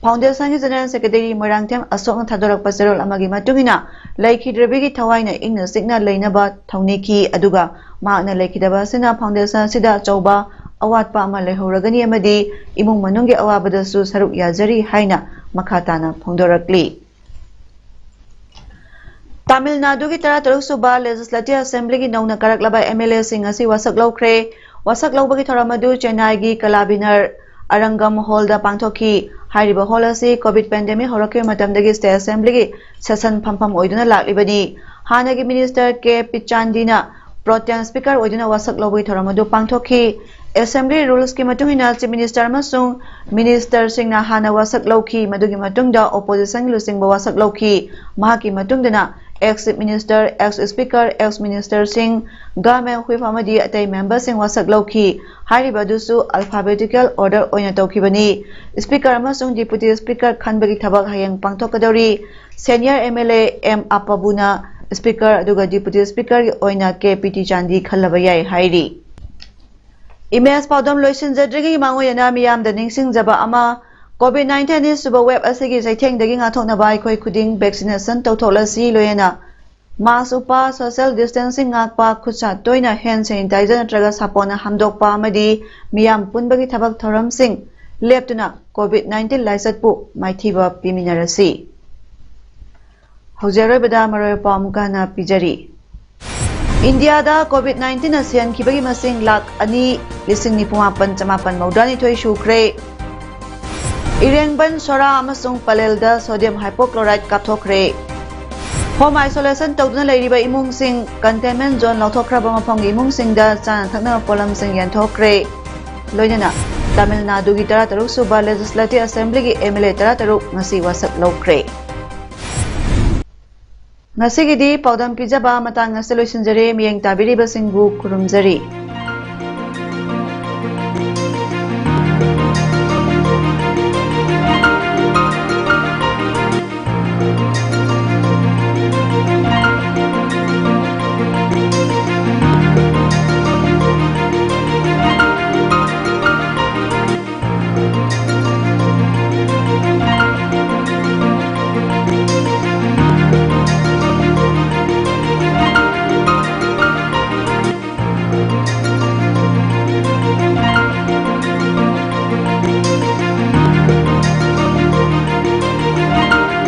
ꯐꯥꯎꯟꯗꯦꯁꯟꯒꯤ ꯖꯦꯅꯔꯦꯜ ꯁꯦꯀ꯭ꯔꯦꯇꯔꯤ ꯃꯣꯏꯔꯥꯡꯊꯦꯝ ꯑꯁꯣꯛꯅ ꯊꯥꯗꯣꯔꯛꯄ ꯆꯦꯔꯣꯜ ꯑꯃꯒꯤ ꯃꯇꯨꯡ ꯏꯟꯅ, ꯂꯩꯈꯤꯗ꯭ꯔꯕꯤꯒꯤ ꯊꯋꯥꯏꯅ ꯏꯪꯅ ꯆꯤꯛꯅ ꯂꯩꯅꯕ ꯊꯧꯅꯤꯈꯤ, ꯑꯗꯨꯒ ꯃꯍꯥꯛꯅ ꯂꯩꯈꯤꯗꯕ ꯑꯁꯤꯅ ꯐꯥꯎꯟꯗꯦꯁꯟ ꯑꯁꯤꯗ ꯑꯆꯧꯕ ꯑꯋꯥꯠꯄ ꯑꯃ ꯂꯩꯍꯧꯔꯒꯅꯤ ꯑꯃꯗꯤ ꯏꯃꯨꯡ ꯃꯅꯨꯡꯒꯤ ꯑꯋꯥꯕꯗꯁꯨ ꯁꯔꯨꯛ ꯌꯥꯖꯔꯤ ꯍꯥꯏꯅ ꯃꯈꯥ ꯇꯥꯅ ꯐꯣꯡꯗꯣꯔꯛꯂꯤ꯫ ꯇꯥꯃꯤꯜ ꯅꯥꯗꯨꯒꯤ ꯇꯔꯥꯇꯔꯨꯛ ꯁꯨꯕ ꯂꯦꯖꯤꯁꯂꯦꯇꯤꯚ ꯑꯦꯁꯦꯝꯕ꯭ꯂꯤꯒꯤ ꯅꯧꯅ ꯀꯥꯔꯛꯂꯕ ꯑꯦꯝ ꯑꯦꯜ ꯑꯦꯁꯤꯡ ꯑꯁꯤ ꯋꯥꯁꯛ ꯂꯧꯈ꯭ꯔꯦ꯫ ꯋꯥꯁꯛ ꯂꯧꯕꯒꯤ ꯊꯧꯔꯝ ꯑꯗꯨ ꯆꯦꯟꯅꯥꯏꯒꯤ ꯀꯂꯥꯕꯤꯅꯔ ꯑꯔꯪꯒꯝ ꯍꯣꯜꯗ ꯄꯥꯡꯊꯣꯛꯈꯤ꯫ ꯍꯥꯏꯔꯤꯕ ꯍꯣꯜ ꯑꯁꯤ ꯀꯣꯚꯤꯗ ꯄꯦꯟꯗꯦꯃꯤꯛ ꯍꯧꯔꯛꯈꯤꯕ ꯃꯇꯝꯗꯒꯤ ꯁ꯭ꯇꯦꯠ ꯑꯦꯁꯦꯝꯕ꯭ꯂꯤꯒꯤ ꯁꯦꯁꯟ ꯐꯝꯐꯝ ꯑꯣꯏꯗꯨꯅ ꯂꯥꯛꯂꯤꯕꯅꯤ꯫ ꯍꯥꯟꯅꯒꯤ ꯃꯤꯅꯤꯁꯇꯔ ꯀꯦ ꯄꯤꯆꯥꯟꯗꯤꯅ ꯄ꯭ꯔꯣꯇꯦꯝ ꯁ꯭ꯄꯤꯀꯔ ꯑꯣꯏꯗꯨꯅ ꯋꯥꯁꯛ ꯂꯧꯕꯒꯤ ꯊꯧꯔꯝ ꯑꯗꯨ ꯄꯥꯡꯊꯣꯛꯈꯤ꯫ ꯑꯦꯁꯦꯝꯕ꯭ꯂꯤ ꯔꯨꯜꯁꯀꯤ ꯃꯇꯨꯡ ꯏꯟꯅ ꯆꯤꯐ ꯃꯤꯅꯤꯁꯇꯔ ꯑꯃꯁꯨꯡ ꯃꯤꯅꯤꯁꯇꯔꯁꯤꯡꯅ ꯍꯥꯟꯅ ꯋꯥꯁꯛ ꯂꯧꯈꯤ, ꯃꯗꯨꯒꯤ ꯃꯇꯨꯡꯗ ꯑꯣꯄꯣꯖꯤꯁꯟꯒꯤ ꯂꯨꯆꯤꯡꯕ ꯋꯥꯁꯛ ꯂꯧꯈꯤ꯫ ꯃꯍꯥꯛꯀꯤ ꯃꯇꯨꯡꯗꯅ ex chief minister, ex speaker, ex ꯃꯤꯅꯤꯁꯇꯔꯁꯤꯡ, ꯒꯚꯔꯟꯃꯦꯟꯠ ꯍꯨꯏꯞ ꯑꯃꯗꯤ ꯑꯇꯩ ꯃꯦꯝꯕꯔꯁꯤꯡ ꯋꯥꯁꯛ ꯂꯧꯈꯤ꯫ ꯍꯥꯏꯔꯤꯕ ꯑꯗꯨꯁꯨ ꯑꯜꯐꯥꯕꯦꯇꯤꯀꯦꯜ ꯑꯣꯔꯗꯔ ꯑꯣꯏꯅ ꯇꯧꯈꯤꯕꯅꯤ꯫ ꯁ꯭ꯄꯤꯀꯔ ꯑꯃꯁꯨꯡ ꯗꯤꯄꯨꯇꯤ ꯁ꯭ꯄꯤꯀꯔ ꯈꯟꯕꯒꯤ ꯊꯕꯛ ꯍꯌꯦꯡ ꯄꯥꯡꯊꯣꯛꯀꯗꯧꯔꯤ꯫ Senior M L A M ꯑꯄꯕꯨꯅ ꯁ꯭ꯄꯤꯀꯔ ꯑꯗꯨꯒ ꯗꯤꯄꯨꯇꯤ ꯁ꯭ꯄꯤꯀꯔꯒꯤ ꯑꯣꯏꯅ ꯀꯦ ꯄꯤ ꯇꯤꯆꯥꯟꯗꯤ ꯈꯜꯂꯕ ꯌꯥꯏ ꯍꯥꯏꯔꯤ꯫ ꯏꯃꯦꯖ ꯄꯥꯎꯗꯝ ꯂꯣꯏꯁꯤꯟꯖꯗ꯭ꯔꯤꯉꯩ ꯃꯥꯡꯑꯣꯏꯅꯅ ꯃꯤꯌꯥꯝꯗ ꯅꯤꯡꯁꯤꯡꯖꯕ ꯑꯃ, ꯀꯣꯚꯤꯗ ꯅꯥꯏꯟꯇꯤꯟ ꯑꯅꯤꯁꯨꯕ ꯋꯦꯕ ꯑꯁꯤꯒꯤ ꯆꯩꯊꯦꯡꯗꯒꯤ ꯉꯥꯛꯊꯣꯛꯅꯕ ꯑꯩꯈꯣꯏ ꯈꯨꯗꯤꯡ ꯚꯦꯛꯁꯤꯅꯦꯁꯟ ꯇꯧꯊꯣꯛꯂꯁꯤ, ꯂꯣꯏꯅꯅ ꯃꯥꯁ꯭ꯛ ꯎꯞꯄ, ꯁꯣꯁꯤꯌꯦꯜ ꯗꯤꯁꯇꯦꯟꯁꯤꯡ ꯉꯥꯛꯄ, ꯈꯨꯠꯁꯥ ꯇꯣꯏꯅ ꯍꯦꯟ ꯁꯦꯅꯤꯇꯥꯏꯖꯔ ꯅꯠꯇ꯭ꯔꯒ ꯁꯥꯄꯣꯟꯅ ꯍꯥꯝꯗꯣꯛꯄ ꯑꯃꯗꯤ ꯃꯤꯌꯥꯝ ꯄꯨꯟꯕꯒꯤ ꯊꯕꯛ ꯊꯧꯔꯝꯁꯤꯡ ꯂꯦꯞꯇꯨꯅ ꯀꯣꯚꯤꯗ ꯅꯥꯏꯟꯇꯤꯟ ꯂꯥꯏꯆꯠꯄꯨ ꯃꯥꯏꯊꯤꯕ ꯄꯤꯃꯤꯟꯅꯔꯁꯤ꯫ ꯍꯧꯖꯤꯛ ꯑꯔꯣꯏꯕꯗ ꯃꯔꯨꯑꯣꯏꯕ ꯄꯥꯎ ꯑꯃꯨꯛꯀ ꯍꯟꯅ ꯄꯤꯖꯔꯤ꯫ ꯏꯟꯗꯤꯌꯥꯗ ꯀꯣꯚꯤꯗ ꯅꯥꯏꯟꯇꯤꯟꯅ ꯁꯤꯍꯟꯈꯤꯕꯒꯤ ꯃꯁꯤꯡ ꯂꯥꯈ ꯑꯅꯤ ꯂꯤꯁꯤꯡ ꯅꯤꯐꯨ ꯃꯥꯄꯟ ꯆꯃꯥꯄꯟ ꯃꯧꯗ꯭ꯔꯥꯅꯤꯊꯣꯏ ꯁꯨꯈ꯭ꯔꯦ꯫ ꯏꯔꯦꯡꯕꯟ, ꯁꯣꯔꯥ ꯑꯃꯁꯨꯡ ꯄꯂꯦꯜꯗ ꯁꯣꯗꯤꯌꯝ ꯍꯥꯏꯄꯣꯀ꯭ꯂꯣꯔꯥꯏꯗ ꯀꯥꯞꯊꯣꯛꯈ꯭ꯔꯦ꯫ ꯍꯣꯝ ꯑꯥꯏꯁꯣꯂꯦꯁꯟ ꯇꯧꯗꯨꯅ ꯂꯩꯔꯤꯕ ꯏꯃꯨꯡꯁꯤꯡ, ꯀꯟꯇꯦꯟꯃꯦꯟꯠ ꯖꯣꯟ ꯂꯧꯊꯣꯛꯈ꯭ꯔꯕ ꯃꯐꯝꯒꯤ ꯏꯃꯨꯡꯁꯤꯡꯗ ꯆꯥꯅ ꯊꯛꯅꯕ ꯄꯣꯠꯂꯝꯁꯤꯡ ꯌꯦꯟꯊꯣꯛꯈ꯭ꯔꯦ꯫ ꯂꯣꯏꯅꯅ ꯇꯥꯃꯤꯜ ꯅꯥꯗꯨꯒꯤ ꯇꯔꯥꯇꯔꯨꯛ ꯁꯨꯕ ꯂꯦꯖꯤꯁꯂꯦꯇꯤꯚ ꯑꯦꯁꯦꯝꯕ꯭ꯂꯤꯒꯤ ꯑꯦꯝ ꯑꯦꯜ ꯑꯦ ꯇꯔꯥꯇꯔꯨꯛ ꯉꯁꯤ ꯋꯥꯁꯛ ꯂꯧꯈ꯭ꯔꯦ꯫ ꯉꯁꯤꯒꯤꯗꯤ ꯄꯥꯎꯗꯝ ꯄꯤꯖꯕ ꯃꯇꯥꯡ ꯑꯁꯤꯗ ꯂꯣꯏꯁꯤꯟꯖꯔꯦ꯫ ꯃꯤꯠꯌꯦꯡ ꯇꯥꯕꯤꯔꯤꯕꯁꯤꯡꯕꯨ ꯈꯨꯔꯨꯝꯖꯔꯤ꯫